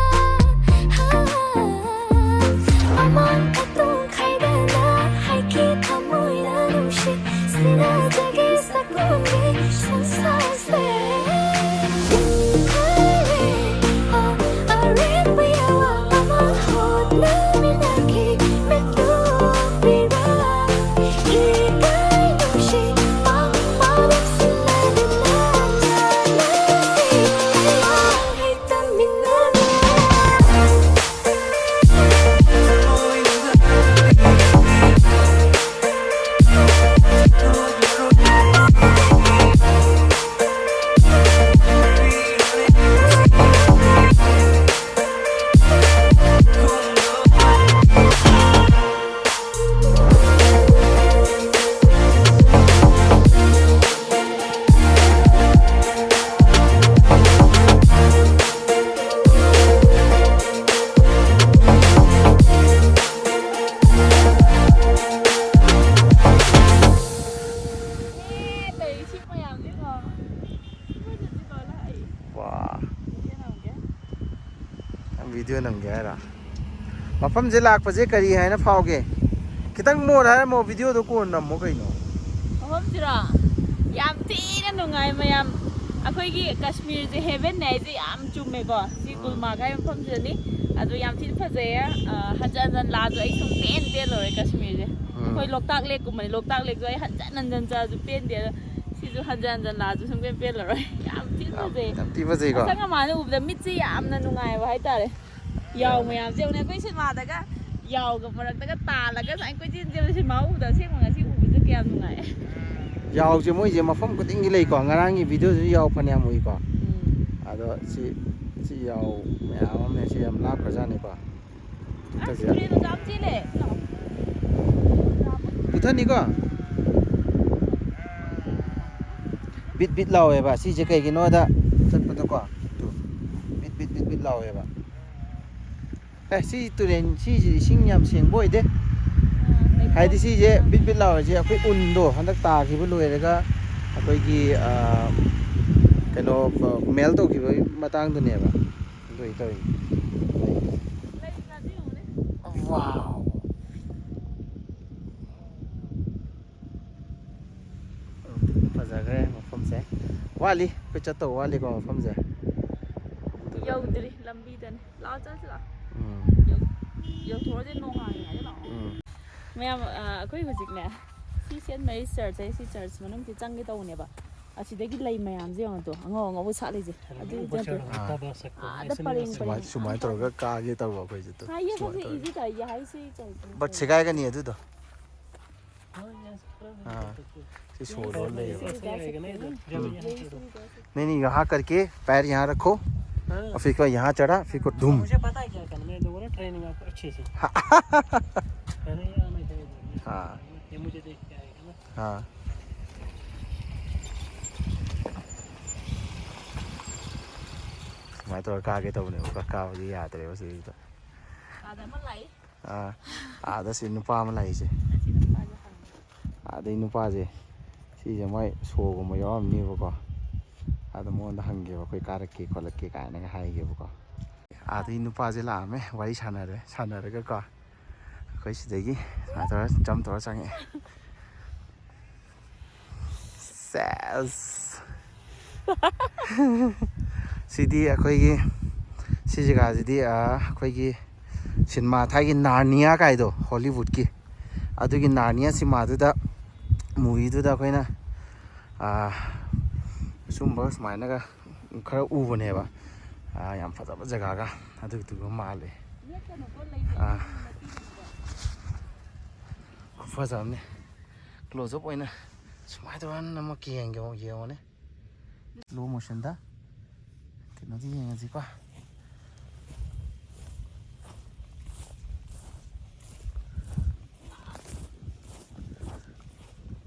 ꯑꯃꯥꯡ ꯑꯇꯣꯡ ꯈꯥꯏꯗꯅ ꯍꯥꯏꯈꯤ ꯊꯃꯣꯏꯅ ꯅꯨꯡꯁꯤ ꯁꯤꯟꯅꯖꯒꯦ ꯁꯛꯂꯣꯟꯒꯤ ꯁꯪꯁꯥꯔꯁꯦ ꯈꯜꯂꯦ ꯑꯔꯦꯝꯕ ꯌꯥꯋꯥ ꯑꯃ ꯍꯣꯠꯅꯃꯤꯟꯅꯈꯤ ꯃꯤꯠꯂꯨꯕꯤꯔ ꯋꯥ, ꯅꯪ ꯚꯤꯗꯤꯑꯣ ꯅꯝꯒꯦ ꯍꯥꯏꯔꯣ? ꯃꯐꯝꯁꯦ ꯂꯥꯛꯄꯁꯦ ꯀꯔꯤ ꯍꯥꯏꯅ ꯐꯥꯎꯒꯦ? ꯈꯤꯇꯪ ꯃꯣꯠ ꯍꯥꯏꯔꯝꯃꯣ, ꯚꯤꯗꯤꯑꯣꯗꯣ ꯀꯣꯟꯅ ꯅꯝꯃꯣ ꯀꯩꯅꯣ꯫ ꯃꯐꯝꯁꯤꯔꯣ? ꯌꯥꯝ ꯊꯤꯅ ꯅꯨꯡꯉꯥꯏ ꯃꯌꯥꯝ꯫ ꯑꯩꯈꯣꯏꯒꯤ ꯀꯥꯁꯃꯤꯔꯁꯦ ꯍꯦꯚꯦꯟꯅꯦ ꯍꯥꯏꯁꯦ ꯌꯥꯝ ꯆꯨꯝꯃꯦꯀꯣ꯫ ꯁꯤ ꯎꯝ꯫ ꯒꯨꯜꯃꯥꯔꯒ ꯍꯥꯏꯕ ꯃꯐꯝꯁꯤꯗꯅꯤ꯫ ꯑꯗꯣ ꯌꯥꯝ ꯊꯤꯅ ꯐꯖꯩꯌꯦ꯫ ꯑ, ꯍꯟꯖꯟ ꯍꯟꯖꯟ ꯂꯥꯛꯑꯁꯨ ꯑꯩ ꯁꯨꯝ ꯄꯦꯟ ꯄꯦꯜꯂꯔꯣꯏ ꯀꯥꯁꯃꯤꯔꯁꯦ꯫ ꯎꯝ꯫ ꯑꯩꯈꯣꯏ ꯂꯣꯛꯇꯥꯛ ꯂꯦꯛꯀꯨꯝꯕꯅꯤ꯫ ꯂꯣꯛꯇꯥꯛ ꯂꯦꯛꯁꯨ ꯑꯩ ꯍꯟꯖꯟ ꯍꯟꯖꯟ ꯆꯠꯂꯁꯨ ꯄꯦꯟꯗꯦ꯫ ꯑꯗꯣ ꯁꯤꯁꯨ ꯍꯟꯖꯟ ꯍꯟꯖꯟ ꯂꯥꯛꯑꯁꯨ ꯁꯨꯡꯄꯦꯟ ꯄꯦꯜꯂꯔꯣꯏ꯫ ꯌꯥꯝ ꯊꯤꯅ ꯌꯥꯝ, ꯐꯖꯩ꯫ ꯌꯥꯝ ꯊꯤ ꯐꯖꯩꯀꯣ? ꯑꯁꯪ ꯑꯃꯥꯟꯅ ꯎꯕꯗ ꯃꯤꯠꯁꯦ ꯌꯥꯝꯅ ꯅꯨꯡꯉꯥꯏꯕ ꯍꯥꯏꯇꯥꯔꯦ꯫ ꯌꯥꯎ ꯌꯥꯝ꯫ ꯃꯌꯥꯝꯁꯦ ꯌꯦꯡꯉꯨꯅꯦ, ꯑꯩꯈꯣꯏ ꯁꯤꯅꯦꯃꯥꯗꯒ ꯌꯥꯎꯒ ꯃꯔꯛꯇꯒ ꯇꯥꯜꯂꯒ ꯁꯨꯃꯥꯏꯅ ꯀꯣꯏꯆꯦꯟ ꯆꯦꯟꯕ ꯁꯤꯅꯦꯃꯥ ꯎꯕꯗꯣ ꯑꯁꯦꯡꯕ ꯉꯁꯤ ꯎꯕꯁꯦ ꯀꯌꯥꯝ ꯅꯨꯡꯉꯥꯏ꯫ ꯌꯥꯎꯁꯦ ꯃꯣꯏꯁꯦ ꯃꯐꯝ ꯈꯨꯗꯤꯡꯒꯤ ꯂꯩꯀꯣ꯫ ꯉꯔꯥꯡꯒꯤ ꯚꯤꯗꯤꯑꯣꯗꯨꯁꯨ ꯌꯥꯎ ꯐꯅꯌꯥꯝ ꯎꯏꯀꯣ꯫ ꯎꯝ꯫ ꯑꯗꯣ ꯁꯤ, ꯁꯤ ꯌꯥꯎ ꯃꯌꯥꯝ ꯑꯃꯅꯦ꯫ ꯁꯤ ꯌꯥꯝ ꯂꯥꯞꯈ꯭ꯔꯖꯥꯠꯅꯤꯀꯣ꯫ ꯃꯊꯛꯁꯤꯗ꯫ ꯇꯨꯔꯦꯜ ꯃꯆꯥ ꯑꯃ ꯆꯦꯜꯂꯦ꯫ ꯃꯨꯊꯠꯅꯤꯀꯣ꯫ ꯕꯤꯠ ꯕꯤꯠ ꯂꯥꯎꯋꯦꯕ ꯁꯤꯁꯦ, ꯀꯩꯒꯤꯅꯣꯗ ꯆꯠꯄꯗꯀꯣ꯫ ꯇꯨ꯫ ꯕꯤꯠ ꯕꯤꯠ ꯕꯤꯠ ꯕꯤꯠ ꯂꯥꯎꯋꯦꯕ꯫ ꯑꯦ, ꯁꯤ ꯇꯨꯔꯦꯟ, ꯁꯤꯁꯦ ꯏꯁꯤꯡ ꯌꯥꯝ ꯁꯦꯡꯕ ꯑꯣꯏꯗꯦ꯫ ꯍꯥꯏꯗꯤ ꯁꯤꯁꯦ ꯕꯤꯠ ꯕꯤꯠ ꯂꯥꯎꯔꯤꯁꯦ ꯑꯩꯈꯣꯏ ꯎꯟꯗꯣ ꯍꯟꯗꯛ ꯇꯥꯈꯤꯕ ꯂꯣꯏꯔꯒ ꯑꯩꯈꯣꯏꯒꯤ, ꯑ, ꯀꯩꯅꯣ, ꯑ, ꯃꯦꯜ ꯇꯧꯈꯤꯕꯒꯤ ꯃꯇꯥꯡꯗꯨꯅꯦꯕ꯫ ꯑꯗꯨꯏ ꯇꯧꯔꯤꯅꯤ꯫ ꯋꯥꯎ꯫ ꯐꯖꯈ꯭ꯔꯦ ꯃꯐꯝꯁꯦ꯫ ꯋꯥꯠꯂꯤ, ꯑꯩꯈꯣꯏ ꯆꯠꯇꯧ ꯋꯥꯠꯂꯤꯀꯣ ꯃꯐꯝꯁꯦ꯫ ꯌꯧꯗ꯭ꯔꯤ, ꯂꯝꯕꯤꯗꯅꯦ꯫ ꯂꯥꯛꯑꯣ, ꯆꯠꯁꯤ ꯂꯥꯛꯑꯣ꯫ ꯎꯝ꯫ ꯌꯧ-, ꯌꯧꯊꯣꯛꯑꯁꯦ, ꯅꯣꯡ ꯍꯥꯡꯉꯤꯉꯩꯗ ꯂꯥꯛꯑꯣ꯫ ꯎꯝ꯫ ꯃꯌꯥꯝ, ꯑ, ꯑꯩꯈꯣꯏ ꯍꯧꯖꯤꯛꯅꯦ, ꯁꯤ ꯁꯦꯟ ꯃꯦꯔꯤ ꯆꯔꯆꯁꯦ, ꯁꯤ ꯆꯔꯆ ꯃꯅꯨꯡꯁꯤ ꯆꯪꯒꯦ ꯇꯧꯕꯅꯦꯕ꯫ ꯑꯁꯤꯗꯒꯤ ꯂꯩ ꯃꯌꯥꯝꯁꯦ ꯌꯦꯡꯉꯣ ꯇꯣ, ꯑꯉꯧ ꯑꯉꯧꯕ ꯁꯥꯠꯂꯤꯁꯦ꯫ ꯑꯗꯨ ꯅꯠꯇ꯭ꯔꯣ? ꯑꯥ꯫ ꯑꯥꯗ ꯄꯔꯦꯡ ꯁꯨꯃꯥꯏ-, ꯄꯔꯦꯡ ꯁꯨꯃꯥꯏꯅ ꯇꯧꯔꯒ ꯀꯥꯒꯦ ꯇꯧꯕ ꯑꯩꯈꯣꯏꯁꯦ ꯇꯣ꯫ ꯍꯥꯏꯌꯦ, ꯁꯨꯃꯥꯏꯅ ꯍꯧꯖꯤꯛ ꯇꯧꯔꯒ꯫ Easy ꯇꯥꯏꯌꯦ, ꯍꯥꯏꯁꯤ ꯆꯠꯂꯁꯦ꯫ But ꯁꯦꯒꯥꯏꯒꯅꯤ ꯑꯗꯨꯗꯣ꯫ ꯑꯥ, ꯁꯤ ꯁꯣ ꯂꯣꯟ ꯂꯩꯌꯦꯕ꯫ ꯎꯝ꯫ नहीं, नहीं, यहाँ करके पैर यहाँ रखो, हाँ। और फिर इसको यहाँ चढ़ा, फिर को हाँ, धूम। मुझे पता है क्या करना है, मैं दूंगा ना training आपको अच्छे से। है ना, ये आना चाहिए। हाँ। ये मुझे देख के आएगा ना। हाँ। ꯁꯨꯃꯥꯏꯅ ꯇꯧꯔꯒ ꯀꯥꯒꯦ ꯇꯧꯕꯅꯦꯕꯀꯣ, ꯀꯥꯕꯗꯤ ꯌꯥꯗ꯭ꯔꯦꯕ ꯁꯤꯗ꯫ ꯑꯥꯗ ꯑꯃ ꯂꯥꯛꯏ꯫ ꯑꯥ, ꯑꯥꯗ ꯁꯤ ꯅꯨꯄꯥ ꯑꯃ ꯂꯥꯛꯏꯁꯦ꯫ ꯑꯁꯤ ꯅꯨꯄꯥꯁꯦ ꯍꯪꯉꯦ꯫ ꯑꯥꯗꯩ ꯅꯨꯄꯥꯁꯦ, ꯁꯤꯁꯦ ꯃꯣꯏ ꯁꯣꯒꯨꯝꯕ ꯌꯥꯎꯔꯝꯅꯦꯕꯀꯣ꯫ ꯑꯗ ꯃꯉꯣꯟꯗ ꯍꯪꯒꯦꯕ, "ꯑꯩꯈꯣꯏ ꯀꯥꯔꯛꯀꯦ ꯈꯣꯠꯂꯛꯀꯦ" ꯀꯥꯏꯅꯒ ꯍꯥꯏꯒꯦꯕꯀꯣ꯫ ꯑꯥꯗꯩ ꯅꯨꯄꯥꯁꯦ ꯂꯥꯛꯑꯝꯃꯦ, ꯋꯥꯔꯤ ꯁꯥꯟꯅꯔꯦ, ꯁꯥꯟꯅꯔꯒꯀꯣ꯫ ꯑꯩꯈꯣꯏ ꯁꯤꯗꯒꯤ ꯁꯨꯃꯥꯏꯅ ꯇꯧꯔ jump ꯇꯧꯔ ꯆꯪꯉꯛꯑꯦ꯫ ꯁꯦꯁ꯫ ꯁꯤꯗꯤ ꯑꯩꯈꯣꯏꯒꯤ, ꯁꯤ ꯖꯒꯥꯁꯤꯗꯤ, ꯑ, ꯑꯩꯈꯣꯏꯒꯤ ꯁꯤꯅꯦꯃꯥ ꯊꯥꯏꯒꯤ ꯅꯥꯔꯅꯤꯌꯥ ꯀꯥꯏꯗꯣ, ꯍꯣꯂꯤꯋꯨꯗꯀꯤ, ꯑꯗꯨꯒꯤ ꯅꯥꯔꯅꯤꯌꯥ ꯁꯤꯅꯦꯃꯥꯗꯨꯗ, movieꯗꯨꯗ ꯑꯩꯈꯣꯏꯅ, ꯑ, ꯁꯨꯝꯕ ꯁꯨꯃꯥꯏꯅꯒ ꯈꯔ ꯎꯕꯅꯦꯕ꯫ ꯑ, ꯌꯥꯝ ꯐꯖꯕ ꯖꯒꯥꯒ ꯑꯗꯨꯗꯨꯒ ꯃꯥꯜꯂꯦ꯫ ꯑ, ꯈꯨꯐꯖ ꯑꯃꯅꯤ꯫ Close up ꯑꯣꯏꯅ ꯁꯨꯃꯥꯏꯅ ꯇꯧꯔ ꯅꯝꯃꯛꯀꯦ, ꯌꯦꯡꯒꯦ, ꯌꯦꯡꯉꯨꯅꯦ꯫ Slow motionꯗ ꯀꯩꯅꯣꯗꯤ ꯌꯦꯡꯉꯁꯤꯀꯣ꯫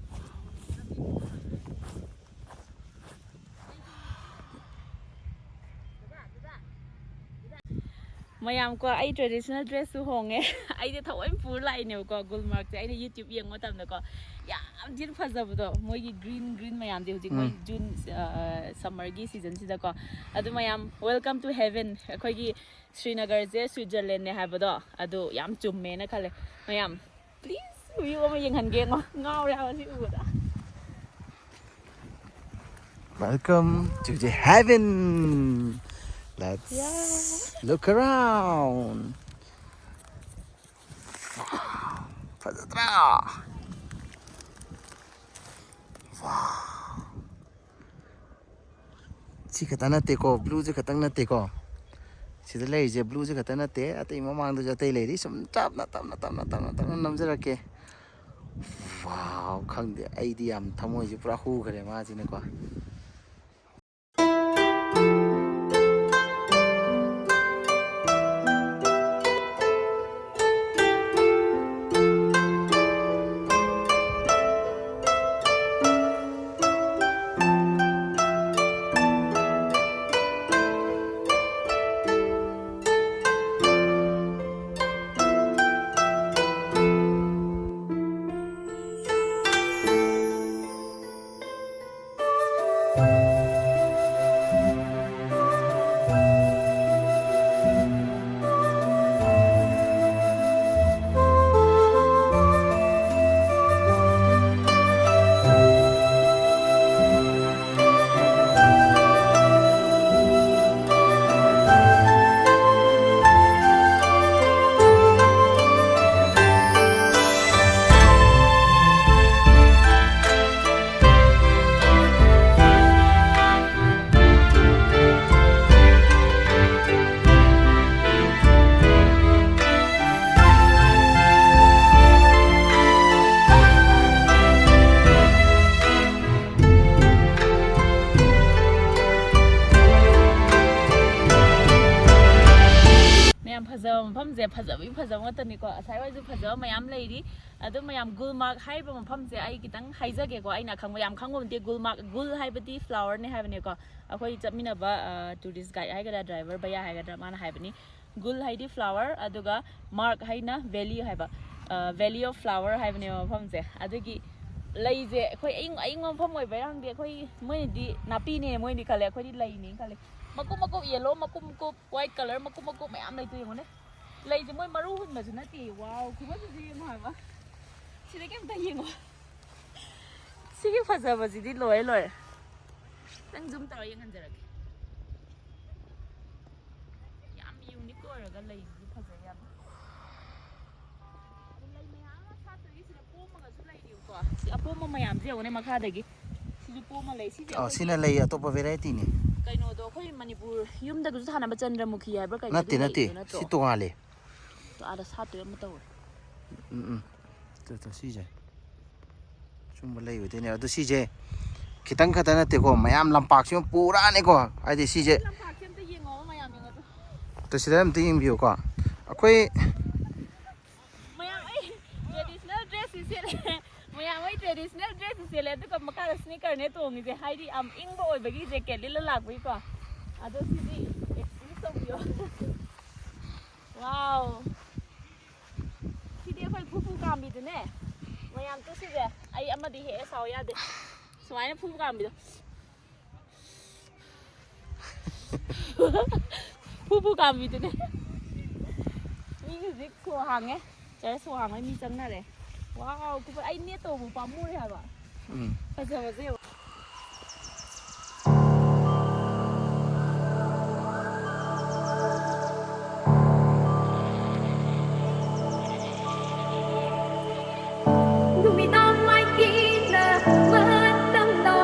ꯃꯌꯥꯝ ꯀꯣ, ꯑꯩ traditional dressꯁꯨ ꯍꯣꯡꯉꯦ꯫ ꯑꯩꯗꯤ ꯊꯑꯣꯏ ꯄꯨꯔ ꯂꯥꯛꯏꯅꯦꯕꯀꯣ꯫ ꯒꯨꯜꯃꯥꯔꯛꯁꯦ ꯑꯩꯅ YouTube ꯌꯦꯡꯕ ꯃꯇꯝꯗꯀꯣ, ꯌꯥꯝ ꯊꯤꯅ ꯐꯖꯕꯗꯣ, ꯃꯣꯏꯒꯤ green green ꯃꯌꯥꯝꯁꯦ ꯍꯧꯖꯤꯛ ꯃꯣꯏ ꯎꯝ꯫ June, ꯑ, summerꯒꯤ seasonꯁꯤꯗꯀꯣ꯫ ꯑꯗꯨ ꯃꯌꯥꯝ, welcome to heaven꯫ ꯑꯩꯈꯣꯏꯒꯤ ꯁ꯭ꯔꯤꯅꯒꯔꯁꯦ Switzerlandꯅꯦ ꯍꯥꯏꯕꯗꯣ ꯑꯗꯨ ꯌꯥꯝ ꯆꯨꯝꯃꯦꯅ ꯈꯜꯂꯦ꯫ ꯃꯌꯥꯝ, please view ꯑꯃ ꯌꯦꯡꯍꯟꯒꯦ꯫ ꯉꯥꯎ-, ꯉꯥꯎꯔꯦ ꯍꯥꯏꯕ ꯁꯤ ꯎꯕꯗ꯫ Welcome to the heaven. Let's Yeah. Look around. Wow. ꯐꯖꯗ꯭ꯔꯥ? Wow. ꯁꯤ ꯈꯛꯇ ꯅꯠꯇꯦꯀꯣ, blueꯁꯦ ꯈꯛꯇꯪ ꯅꯠꯇꯦꯀꯣ꯫ ꯁꯤꯗ ꯂꯩꯔꯤꯁꯦ blueꯁꯦ ꯈꯛꯇ ꯅꯠꯇꯦ, ꯑꯇꯩ ꯃꯃꯥꯡꯗꯁꯨ ꯑꯇꯩ ꯂꯩꯔꯤ꯫ ꯁꯨꯝ ꯇꯞꯅ, ꯇꯞꯅ, ꯇꯞꯅ, ꯇꯞꯅ, ꯇꯞꯅ ꯅꯝꯖꯔꯛꯀꯦ꯫ Wow, ꯈꯪꯗꯦ, ꯑꯩꯗꯤ ꯌꯥꯝ ꯊꯃꯣꯏꯁꯦ ꯄꯨꯔꯥ ꯍꯨꯈ꯭ꯔꯦ ꯃꯥꯁꯤꯅꯀꯣ꯫ ꯃꯌꯥꯝ, ꯐꯖꯕ ꯃꯐꯝꯁꯦ ꯐꯖꯕꯒꯤ ꯐꯖꯕ ꯉꯥꯛꯇꯅꯤꯀꯣ꯫ ꯑꯁꯥꯏꯋꯥꯏꯁꯨ ꯐꯖꯕ ꯃꯌꯥꯝ ꯂꯩꯔꯤ꯫ ꯑꯗꯨ ꯃꯌꯥꯝ, ꯒꯨꯜꯃꯥꯔꯛ ꯍꯥꯏꯔꯤꯕ ꯃꯐꯝꯁꯦ ꯑꯩ ꯈꯤꯇꯪ ꯍꯥꯏꯖꯒꯦꯀꯣ꯫ ꯑꯩꯅ ꯑꯈꯪꯕ ꯌꯥꯝ ꯈꯪꯕ ꯅꯠꯇꯦ꯫ ꯒꯨꯜꯃꯥꯔꯛ, ꯒꯨꯜ ꯍꯥꯏꯕꯗꯤ flowerꯅꯦ ꯍꯥꯏꯕꯅꯦꯀꯣ꯫ ꯑꯩꯈꯣꯏ ꯆꯠꯃꯤꯟꯅꯕ, ꯑ, tourist guide ꯍꯥꯏꯒꯗ꯭ꯔꯥ, driver ꯚꯩꯌꯥ ꯍꯥꯏꯒꯗ꯭ꯔꯥ, ꯃꯥꯅ ꯍꯥꯏꯕꯅꯤ꯫ ꯒꯨꯜ ꯍꯥꯏꯗꯤ ꯐ꯭ꯂꯥꯋꯔ, ꯑꯗꯨꯒ ꯃꯥꯔꯛ ꯍꯥꯏꯅ ꯚꯦꯂꯤ ꯍꯥꯏꯕ, ꯚꯦꯂꯤ ꯑꯣꯐ ꯐ꯭ꯂꯥꯋꯔ ꯍꯥꯏꯕꯅꯦꯕ ꯃꯐꯝꯁꯦ꯫ ꯑꯗꯨꯒꯤ ꯂꯩꯁꯦ ꯑꯩꯈꯣꯏ ꯑꯌꯤꯡ ꯑꯌꯤꯡꯕ ꯃꯐꯝ ꯑꯣꯏꯕꯩꯔꯥ ꯈꯪꯗꯦ, ꯑꯩꯈꯣꯏ ꯃꯣꯏꯅꯗꯤ ꯅꯥꯄꯤꯅꯦ ꯃꯣꯏꯅꯗꯤ ꯈꯜꯂꯦ, ꯑꯩꯈꯣꯏꯗꯤ ꯂꯩꯅꯦ ꯈꯜꯂꯦ꯫ ꯃꯀꯨꯞ ꯃꯀꯨꯞ ꯌꯦꯜꯂꯣ, ꯃꯀꯨꯞ ꯃꯀꯨꯞ ꯋꯥꯏꯠ ꯀꯂꯔ, ꯃꯀꯨꯞ ꯃꯀꯨꯞ ꯃꯌꯥꯝ ꯂꯩꯇꯣ ꯌꯦꯡꯉꯨꯅꯦ꯫ ꯂꯩꯁꯦ ꯃꯣꯏ ꯃꯔꯨ ꯍꯨꯟꯕꯁꯨ ꯅꯠꯇꯦ꯫ ꯋꯥꯎ, ꯈꯨꯐꯖꯁꯦ ꯌꯦꯡꯉꯣ ꯍꯥꯏꯕ꯫ ꯁꯤꯗꯒꯤ ꯑꯝꯇ ꯌꯦꯡꯉꯣ꯫ ꯁꯤꯒꯤ ꯐꯖꯕꯁꯤꯗꯤ ꯂꯣꯏꯔꯦ ꯂꯣꯏꯔꯦ꯫ ꯈꯤꯇꯪ ꯖꯨꯝ ꯇꯧꯔ ꯌꯦꯡꯍꯟꯖꯔꯛꯀꯦ꯫ ꯌꯥꯝ ꯌꯨꯅꯤꯛ ꯑꯣꯏꯔꯒ ꯂꯩꯁꯤꯁꯨ ꯐꯖꯩ ꯌꯥꯝꯅ꯫ ꯑꯗꯨ ꯂꯩ ꯃꯌꯥꯝ ꯑꯃ ꯁꯥꯠꯇ꯭ꯔꯒꯤ ꯁꯤꯗ ꯄꯣꯝꯃꯒꯁꯨ ꯂꯩꯔꯤꯕꯀꯣ꯫ ꯁꯤ ꯑꯄꯣꯝꯕ ꯃꯌꯥꯝꯁꯦ ꯌꯦꯡꯉꯨꯅꯦ ꯃꯈꯥꯗꯒꯤ꯫ ꯁꯤꯁꯨ ꯄꯣꯝꯃ ꯂꯩ꯫ ꯁꯤꯁꯦ ꯑꯣ, ꯑꯩꯈꯣꯏꯒꯤ ꯁꯤꯅ ꯂꯩ ꯑꯇꯣꯞꯄ ꯚꯦꯔꯥꯏꯇꯤꯅꯦ꯫ ꯀꯩꯅꯣꯗꯣ ꯑꯩꯈꯣꯏ ꯃꯅꯤꯄꯨꯔ ꯌꯨꯝꯗꯒꯁꯨ ꯊꯥꯅꯕ ꯆꯟꯗ꯭ꯔꯃꯨꯈꯤ ꯍꯥꯏꯕ꯭ꯔꯥ ꯀꯩꯅꯣ? ꯅꯠꯇꯦ, ꯑꯗꯨ ꯅꯠꯇꯦ꯫ ꯂꯩꯗꯣ ꯅꯠꯇ꯭ꯔꯣ? ꯁꯤ ꯇꯣꯉꯥꯜꯂꯦ꯫ ꯑꯗꯣ ꯑꯥꯗ ꯁꯥꯠꯇꯣꯏ ꯑꯃ ꯇꯧꯔꯦ꯫ ꯎꯝ, ꯎꯝ꯫ ꯇꯨ, ꯇꯨ, ꯁꯤꯁꯦ꯫ ꯁꯨꯝꯕ ꯂꯩ ꯑꯣꯏꯗꯣꯏꯅꯦ꯫ ꯑꯗꯣ ꯁꯤꯁꯦ ꯈꯤꯇꯪ ꯈꯛꯇ ꯅꯠꯇꯦꯀꯣ, ꯃꯌꯥꯝ ꯂꯝꯄꯥꯛꯁꯤꯃ ꯄꯨꯔꯥꯅꯤꯀꯣ꯫ ꯍꯥꯏꯗꯤ ꯁꯤꯁꯦ꯫ ꯂꯝꯄꯥꯛꯁꯦ ꯑꯝꯇ ꯌꯦꯡꯉꯣꯕ ꯃꯌꯥꯝ, ꯌꯦꯡꯉꯣ ꯑꯗꯨ꯫ ꯇꯨ, ꯁꯤꯗ ꯑꯝꯇ ꯌꯦꯡꯕꯤꯌꯨꯀꯣ꯫ ꯑꯩꯈꯣꯏ ꯃꯌꯥꯝ ꯑꯩ ꯇ꯭ꯔꯦꯗꯤꯁꯅꯦꯜ ꯗ꯭ꯔꯦꯁꯁꯤ ꯁꯦꯠꯂꯦ꯫ ꯃꯌꯥꯝ ꯑꯩ ꯇ꯭ꯔꯦꯗꯤꯁꯅꯦꯜ ꯗ꯭ꯔꯦꯁꯁꯤ ꯁꯦꯠꯂꯦ, ꯑꯗꯨꯒ ꯃꯈꯥꯗ ꯁ꯭ꯅꯤꯀꯔꯅꯦ ꯇꯣꯡꯉꯤꯁꯦ꯫ ꯍꯥꯏꯗꯤ ꯌꯥꯝ ꯏꯪꯕ ꯑꯣꯏꯕꯒꯤ ꯖꯦꯀꯦꯠ ꯂꯤꯠꯂ ꯂꯥꯛꯄꯒꯤꯀꯣ꯫ ꯑꯗꯣ ꯁꯤꯗꯤ ꯑꯦꯛꯁꯀ꯭ꯌꯨꯁ ꯇꯧꯕꯤꯌꯣ꯫ ꯋꯥꯎ꯫ ꯁꯤꯗꯤ ꯑꯩꯈꯣꯏ ꯐꯨꯐꯨ ꯀꯥꯝꯕꯤꯗꯨꯅꯦ꯫ ꯃꯌꯥꯝ ꯇꯨ ꯁꯤꯁꯦ꯫ ꯑꯩ ꯑꯃꯗꯤ ꯍꯦꯛꯑꯦ, ꯁꯥꯎ ꯌꯥꯗꯦ꯫ ꯁꯨꯃꯥꯏꯅ ꯐꯨꯐꯨ ꯀꯥꯝꯕꯤꯗꯣ꯫ ꯐꯨꯐꯨ ꯀꯥꯝꯕꯤꯗꯨꯅꯦ꯫ ꯃꯤ ꯍꯧꯖꯤꯛ ꯁꯣ ꯍꯥꯡꯉꯦ꯫ ꯆꯔꯆ ꯁꯣ ꯍꯥꯡꯕꯩ ꯃꯤ ꯆꯪꯅꯔꯦ꯫ ꯋꯥꯎ, ꯐꯨꯐꯨ, ꯑꯩ ꯅꯦꯠ ꯇꯧꯕ ꯄꯥꯝꯃꯨꯔꯦ ꯍꯥꯏꯕ꯫ ꯎꯝ꯫ ꯐꯖꯕꯁꯦ ꯌꯦꯡꯉꯣ꯫ ꯅꯨꯃꯤꯗꯥꯡ ꯋꯥꯏꯒꯤꯅ ꯃꯇꯝꯗ,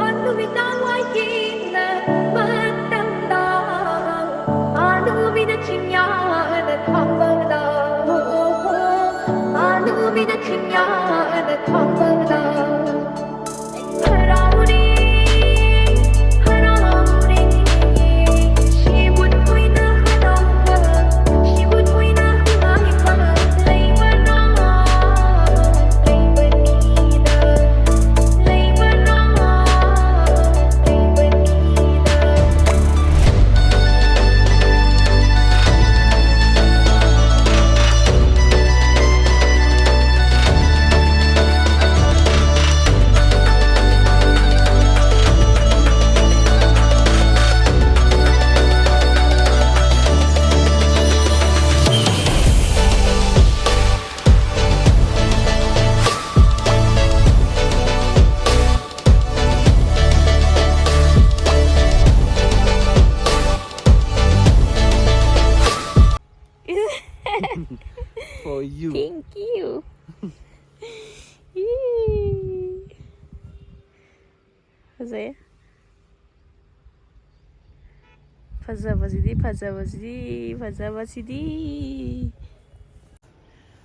ꯑ, ꯅꯨꯃꯤꯗꯥꯡ ꯋꯥꯏꯒꯤꯅ ꯃꯇꯝꯗ, ꯑ, ꯅꯨꯃꯤꯠꯅ ꯆꯤꯡꯌꯥꯅ ꯊꯥꯡꯕꯗ, ꯑ, ꯅꯨꯃꯤꯠꯅ ꯆꯤꯡꯌꯥꯅ ꯊꯥꯡꯕꯗ꯫ You. Thank you. Ih. ꯐꯖꯩ꯫ ꯐꯖꯕꯁꯤꯗꯤ, ꯐꯖꯕꯁꯤꯗꯤ, ꯐꯖꯕꯁꯤꯗꯤ꯫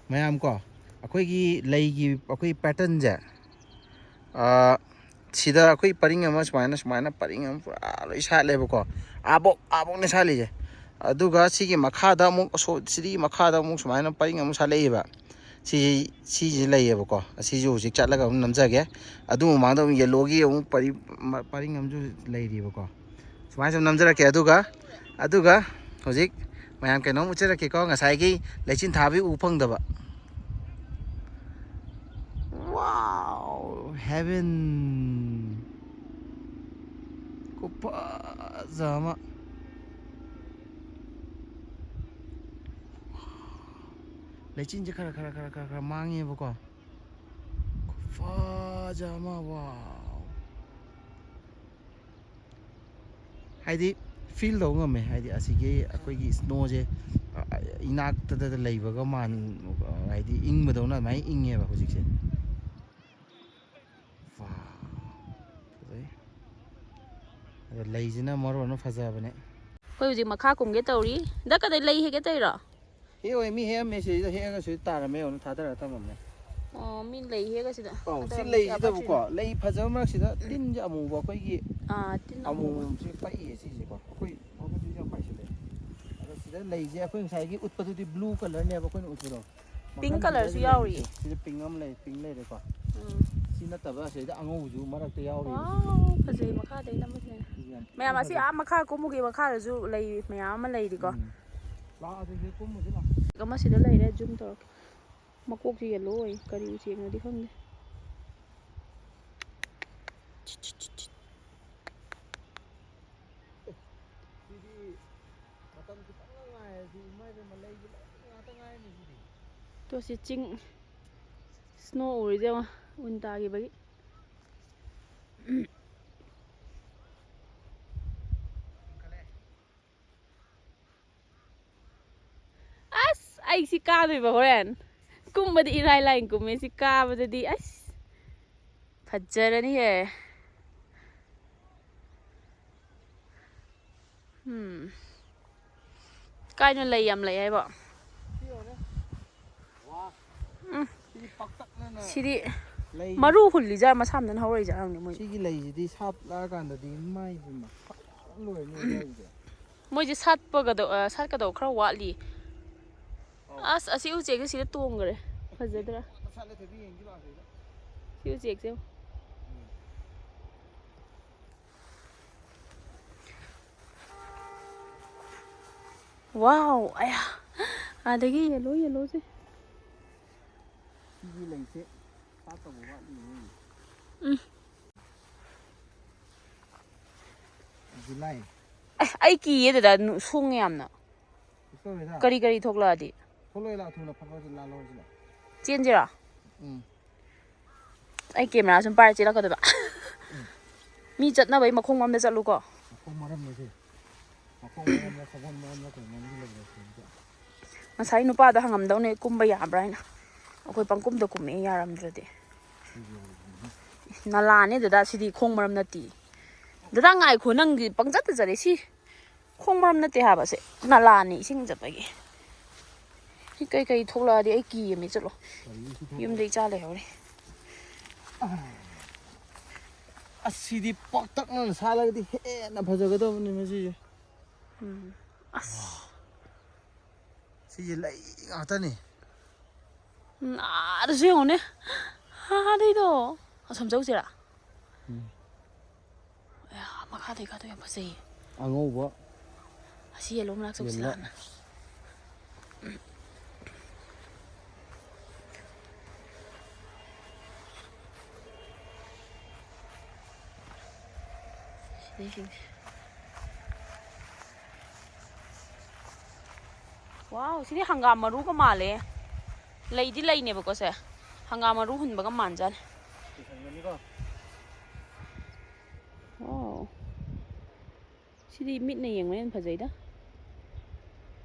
ꯃꯌꯥꯝ ꯀꯣ, ꯑꯩꯈꯣꯏꯒꯤ ꯂꯩꯒꯤ ꯑꯩꯈꯣꯏ ꯄꯦꯇꯔꯟꯁꯦ, ꯁꯤꯗ ꯑꯩꯈꯣꯏ ꯄꯔꯤꯡ ꯑꯃ ꯁꯨꯃꯥꯏꯅ ꯁꯨꯃꯥꯏꯅ ꯄꯔꯤꯡ ꯑꯃ ꯄꯨꯔꯥ ꯂꯣꯏ ꯁꯥꯠꯂꯦꯕꯀꯣ꯫ ꯑꯥꯕꯣꯛ ꯑꯥꯕꯣꯛꯅꯦ ꯁꯥꯠꯂꯤꯁꯦ꯫ ꯑꯗꯨꯒ ꯁꯤꯒꯤ ꯃꯈꯥꯗ ꯑꯃꯨꯛ ꯑꯁꯣ-, ꯁꯤꯒꯤ ꯃꯈꯥꯗ ꯑꯃꯨꯛ ꯁꯨꯃꯥꯏꯅ ꯄꯔꯤꯡ ꯑꯃꯨꯛ ꯁꯥꯠꯂꯛꯏꯕ꯫ ꯁꯤ, ꯁꯤꯁꯤ ꯂꯩꯌꯦꯕꯀꯣ꯫ ꯑꯁꯤꯁꯨ ꯍꯧꯖꯤꯛ ꯆꯠꯂꯒ ꯑꯃꯨꯛ ꯅꯝꯖꯒꯦ꯫ ꯑꯗꯨ ꯃꯃꯥꯡꯗ ꯑꯃꯨꯛ ꯌꯦꯜꯂꯣꯒꯤ ꯑꯃꯨꯛ ꯄꯔꯤ-, ꯃ-, ꯄꯔꯤꯡ ꯑꯃꯁꯨ ꯂꯩꯔꯤꯕꯀꯣ꯫ ꯁꯨꯃꯥꯏꯅ ꯁꯨꯝ ꯅꯝꯖꯔꯛꯀꯦ꯫ ꯑꯗꯨꯒ, ꯑꯗꯨꯒ ꯍꯧꯖꯤꯛ ꯃꯌꯥꯝ ꯀꯩꯅꯣꯝ ꯎꯠꯆꯔꯛꯀꯦꯀꯣ꯫ ꯉꯁꯥꯏꯒꯤ ꯂꯩꯆꯤꯟ ꯊꯥꯕꯤ ꯎ ꯐꯪꯗꯕ꯫ Wow, heaven. ꯈꯨꯐꯖ ꯑꯃ꯫ ꯂꯩꯆꯤꯟꯁꯦ ꯈꯔ ꯈꯔ ꯈꯔ ꯈꯔ ꯈꯔ ꯃꯥꯡꯉꯦꯕꯀꯣ꯫ ꯈꯨꯐꯖ ꯑꯃ, wow꯫ ꯍꯥꯏꯗꯤ ꯐꯤꯜ ꯇꯧꯕ ꯉꯝꯃꯦ꯫ ꯍꯥꯏꯗꯤ ꯑꯁꯤꯒꯤ ꯑꯩꯈꯣꯏꯒꯤ ꯁ꯭ꯅꯣꯁꯦ ꯏꯅꯥꯛꯇꯗ ꯂꯩꯕꯒ ꯃꯥꯟ-, ꯍꯥꯏꯗꯤ ꯏꯪꯕꯗꯧꯅ ꯑꯗꯨꯃꯥꯏꯅ ꯏꯪꯉꯦꯕ ꯍꯧꯖꯤꯛꯁꯦ꯫ Wow, ꯐꯖꯩ꯫ ꯑꯗ ꯂꯩꯁꯤꯅ ꯃꯔꯣꯟ ꯑꯃ ꯐꯖꯕꯅꯦ꯫ ꯑꯩꯈꯣꯏ ꯍꯧꯖꯤꯛ ꯃꯈꯥ ꯀꯨꯝꯒꯦ ꯇꯧꯔꯤ꯫ ꯗ ꯀꯗꯩ ꯂꯩ ꯍꯦꯛꯀꯦ ꯇꯧꯔꯤꯔꯣ? ꯍꯦꯛꯑꯣꯏ, ꯃꯤ ꯍꯦꯛꯑꯝꯃꯦ ꯁꯤꯗ, ꯍꯦꯛꯑꯒ ꯁꯤꯗ ꯇꯥꯔꯝꯃꯦ, ꯌꯦꯡꯉꯨ, ꯊꯥꯗꯔꯒ ꯊꯝꯃꯝꯃꯦ꯫ ꯑꯣ, ꯃꯤ ꯂꯩ ꯍꯦꯛꯑꯒ ꯁꯤꯗ ꯑꯧ, ꯁꯤ ꯊꯥꯗꯔꯝꯃꯦ, ꯂꯩꯁꯤꯗꯕꯨꯀꯣ, ꯑꯄꯠꯁꯤꯡꯗꯣ꯫ ꯂꯩ ꯐꯖꯕ ꯃꯔꯛꯁꯤꯗ ꯇꯤꯟꯁꯦ ꯑꯃꯨꯕ ꯑꯩꯈꯣꯏꯒꯤ ꯑꯥ, ꯇꯤꯟ ꯑꯃꯨꯕ꯫ ꯑꯃꯨꯕꯁꯦ ꯄꯛꯏꯌꯦ ꯁꯤꯁꯦꯀꯣ꯫ ꯑꯩꯈꯣꯏ ꯃꯈꯣꯏꯁꯨ ꯌꯥꯝ ꯄꯥꯏꯁꯤꯜꯂꯦ꯫ ꯑꯗꯣ ꯁꯤꯗ ꯂꯩꯁꯦ ꯑꯩꯈꯣꯏ ꯉꯁꯥꯏꯒꯤ ꯎꯠꯄꯗꯨꯗꯤ ꯕ꯭ꯂꯨ ꯀꯂꯔꯅꯦꯕ ꯑꯩꯈꯣꯏꯅ ꯎꯠꯄꯗꯣ꯫ ꯄꯤꯡ ꯃꯈꯜ ꯀꯂꯔꯁꯨ ꯁꯤꯗꯁꯨ ꯌꯥꯎꯔꯤ꯫ ꯂꯩꯔꯤꯁꯦ꯫ ꯁꯤꯗ ꯄꯤꯡ ꯑꯃ ꯂꯩ, ꯄꯤꯡ ꯂꯩꯔꯦꯀꯣ꯫ ꯎꯝ꯫ ꯁꯤ ꯅꯠꯇꯕ ꯑꯁꯤꯗ ꯑꯉꯧꯕꯁꯨ ꯃꯔꯛꯇ ꯌꯥꯎꯔꯤꯕ ꯁꯤꯁꯦ꯫ ꯋꯥꯎ, ꯐꯖꯩ ꯃꯈꯥꯗꯩꯅ ꯑꯃꯁꯤꯅ꯫ ꯁꯤꯁꯦ ꯌꯥꯝ ꯊꯤꯅ ꯃꯌꯥꯝ ꯑꯁꯤ ꯐꯖꯩ꯫ ꯑꯥ ꯃꯈꯥ ꯀꯨꯝꯃꯨꯒꯤ ꯃꯈꯥꯗꯁꯨ ꯂꯩ ꯃꯌꯥꯝ ꯑꯃ ꯂꯩꯔꯤꯀꯣ꯫ ꯎꯝ꯫ ꯂꯥꯛꯑꯣ ꯑꯗꯨꯗꯤ ꯀꯨꯝꯃꯨꯁꯤ ꯂꯥꯛꯑꯣ꯫ ꯑꯃ ꯁꯤꯗ ꯂꯩꯔꯦ, ꯖꯨꯝ ꯇꯧꯔꯛꯀꯦ꯫ ꯃꯀꯣꯛꯁꯦ ꯌꯦꯜꯂꯣ ꯑꯣꯏ, ꯀꯔꯤ ꯎꯆꯦꯛꯅꯣꯗꯤ ꯈꯪꯗꯦ꯫ ꯁꯤꯗꯤ ꯃꯇꯝ ꯈꯤꯇꯪꯒ ꯉꯥꯏꯔꯗꯤ ꯏꯃꯥꯏ ꯄꯦꯝꯃ ꯂꯩꯒꯤ ꯂꯩ ꯉꯥꯛꯇ ꯉꯥꯏꯔꯅꯤ ꯁꯤꯗꯤ꯫ ꯇꯣ ꯁꯤ ꯆꯤꯡ ꯁ꯭ꯅꯣ ꯎꯔꯤꯁꯦ ꯌꯦꯡꯉꯣ, ꯎꯟ ꯇꯥꯈꯤꯕꯒꯤ꯫ ꯑꯁ, ꯑꯩ ꯁꯤ ꯀꯥꯗꯣꯏꯕ ꯍꯣꯔꯦꯟ꯫ ꯀꯨꯝꯕꯗꯤ ꯏꯔꯥꯏ ꯂꯥꯏꯅ ꯀꯨꯝꯃꯦ, ꯁꯤ ꯀꯥꯕꯗꯗꯤ ꯑꯁ ꯐꯖꯔꯅꯤꯍꯦ꯫ ꯎꯝ꯫ ꯀꯥꯏꯅꯣ ꯂꯩ ꯌꯥꯝ ꯂꯩ ꯍꯥꯏꯕꯣ? ꯎꯝ꯫ ꯁꯤꯗꯤ ꯃꯔꯨ ꯍꯨꯜꯂꯤꯖꯥꯠ, ꯃꯁꯥ ꯃꯊꯟꯇ ꯍꯧꯔꯛꯏꯖꯥꯠ ꯈꯪꯗꯦ ꯃꯣꯏ꯫ ꯁꯤꯒꯤ ꯂꯩꯁꯤꯗꯤ ꯁꯥꯠꯂꯛꯑꯀꯥꯟꯗꯗꯤ ꯃꯥꯏꯁꯦ ꯃꯁꯥ ꯂꯣꯏꯔꯅꯤ ꯑꯗꯨꯋꯥꯏꯗꯨꯗ꯫ ꯃꯣꯏꯁꯦ ꯁꯥꯠꯄꯒꯗꯧ-, ꯑ, ꯁꯥꯠꯀꯗꯧ ꯈꯔ ꯋꯥꯠꯂꯤ꯫ ꯑꯧ꯫ ꯑꯁ, ꯑꯁꯤ ꯎꯆꯦꯛꯁꯦ ꯁꯤꯗ ꯇꯣꯡꯈ꯭ꯔꯦ꯫ ꯐꯖꯗ꯭ꯔꯥ? ꯁꯥꯠꯂꯦ, ꯊꯣꯏꯕꯤ, ꯌꯦꯡꯁꯤ ꯂꯥꯛꯑꯣ ꯁꯤꯗ꯫ ꯁꯤ ꯎꯆꯦꯛꯁꯦ ꯌꯦꯡꯉꯨ꯫ ꯎꯝ꯫ ꯋꯥꯎ! ꯑꯌꯥ! ꯑꯗꯒꯤ ꯌꯦꯜꯂꯣ, ꯌꯦꯜꯂꯣꯁꯦ꯫ ꯁꯤꯒꯤ ꯂꯩꯁꯦ ꯁꯥꯠꯇꯕ ꯋꯥꯠꯂꯤꯅꯦ꯫ ꯎꯝ꯫ ꯖꯨꯂꯥꯏ꯫ ꯑꯦ, ꯑꯩ ꯀꯤꯌꯦ ꯗꯗꯥ, ꯅꯨ-, ꯁꯣꯡꯉꯦ ꯌꯥꯝꯅ꯫ ꯀꯩꯁꯨ ꯇꯧꯔꯣꯏꯗ꯫ ꯀꯔꯤ ꯀꯔꯤ ꯊꯣꯛꯂꯛꯑꯗꯤ? ꯊꯣꯛꯂꯛꯑꯣꯏ, ꯂꯥꯛꯑꯣ, ꯊꯨꯅ ꯐꯠ ꯐꯠ ꯂꯥ ꯂꯧꯔꯁꯤ ꯂꯥꯛꯑꯣ꯫ ꯆꯦꯟꯁꯤꯔꯣ? ꯎꯝ꯫ ꯑꯩ ꯀꯦꯃꯦꯔꯥ ꯁꯨꯝ ꯄꯥꯏꯔ ꯆꯦꯜꯂꯛꯀꯗꯣꯏꯕ꯫ ꯎꯝ꯫ ꯃꯤ ꯆꯠꯅꯕꯩ ꯃꯈꯣꯡ ꯑꯝꯗ ꯆꯠꯂꯨꯀꯣ꯫ ꯃꯈꯣꯡ ꯃꯔꯝꯗꯁꯦ꯫ ꯃꯈꯣꯡ ꯃꯔꯝꯗ, ꯁꯒꯣꯜ ꯃꯔꯝꯗ ꯀꯩꯅꯣꯝꯗꯤ ꯂꯩꯔꯦ ꯁꯤꯗ꯫ ꯉꯁꯥꯏ ꯅꯨꯄꯥꯗ ꯍꯪꯉꯝꯗꯧꯅꯦ ꯀꯨꯝꯕ ꯌꯥꯕ꯭ꯔꯥ ꯍꯥꯏꯅ꯫ ꯑꯩꯈꯣꯏ ꯄꯪꯀꯨꯝꯗ ꯀꯨꯝꯃꯛꯑꯦ ꯌꯥꯔꯝꯗ꯭ꯔꯗꯤ꯫ ꯅꯂꯥꯅꯦ ꯗꯗꯥ, ꯁꯤꯗꯤ ꯈꯣꯡ ꯃꯔꯝ ꯅꯠꯇꯦ꯫ ꯗꯗꯥ ꯉꯥꯏꯈꯣ, ꯅꯪꯗꯤ ꯄꯪꯆꯠꯇ ꯆꯠꯂꯦ꯫ ꯁꯤ ꯈꯣꯡ ꯃꯔꯝ ꯅꯠꯇꯦ ꯍꯥꯏꯕ, ꯁꯦ ꯅꯂꯥꯅꯤ ꯏꯁꯤꯡ ꯆꯠꯄꯒꯤ꯫ ꯁꯤ ꯀꯩꯀꯩ ꯊꯣꯛꯂꯛꯑꯗꯤ ꯑꯩ ꯀꯤꯌꯦꯃꯤ, ꯆꯠꯂꯣ꯫ ꯀꯔꯤ ꯁꯤ ꯊꯣꯛꯂꯛꯑꯗꯤ? ꯌꯨꯝꯗ ꯏꯆꯥ ꯂꯩꯍꯧꯔꯦ꯫ ꯑꯁ, ꯁꯤꯗꯤ ꯄꯥꯛꯇꯛꯅꯅ ꯁꯥꯠꯂꯒꯗꯤ ꯍꯦꯟꯅ ꯐꯖꯒꯗꯕꯅꯤ ꯃꯁꯤꯁꯦ꯫ ꯎꯝ꯫ ꯑꯁ꯫ ꯁꯤꯁꯦ ꯂꯩ ꯉꯥꯛꯇꯅꯤ꯫ ꯎꯝ, ꯑꯥꯗꯁꯨ ꯌꯦꯡꯉꯨꯅꯦ꯫ ꯑꯥꯗꯩꯗꯣ꯫ ꯑꯁꯣꯝ ꯆꯧꯁꯤꯔꯥ? ꯎꯝ꯫ ꯑꯌꯥ, ꯃꯈꯥꯗꯩ ꯀꯥꯗꯣ ꯌꯥꯝ ꯐꯖꯩꯌꯦ꯫ ꯑꯉꯧꯕ꯫ ꯑꯁꯤ ꯌꯦꯜꯂꯣ ꯃꯅꯥꯛ ꯆꯧꯁꯤ ꯌꯦꯜꯂꯣ꯫ ꯂꯥꯛꯑꯣꯅ꯫ ꯁꯤꯗꯩꯁꯤꯡꯁꯦ꯫ ꯋꯥꯎ, ꯁꯤꯗꯤ ꯍꯪꯒꯥꯝ ꯃꯔꯨꯒ ꯃꯥꯜꯂꯦ꯫ ꯂꯩꯗꯤ ꯂꯩꯅꯦꯕꯀꯣ ꯁꯦ꯫ ꯍꯪꯒꯥꯝ ꯃꯔꯨ ꯍꯨꯟꯕꯒ ꯃꯥꯟꯖꯥꯠꯅꯤ꯫ ꯄꯨꯁꯟꯒꯅꯤꯀꯣ꯫ ꯋꯥꯎ꯫ ꯁꯤꯗꯤ ꯃꯤꯠꯅ ꯌꯦꯡꯕꯅ ꯍꯦꯟꯅ ꯐꯖꯩꯗ꯫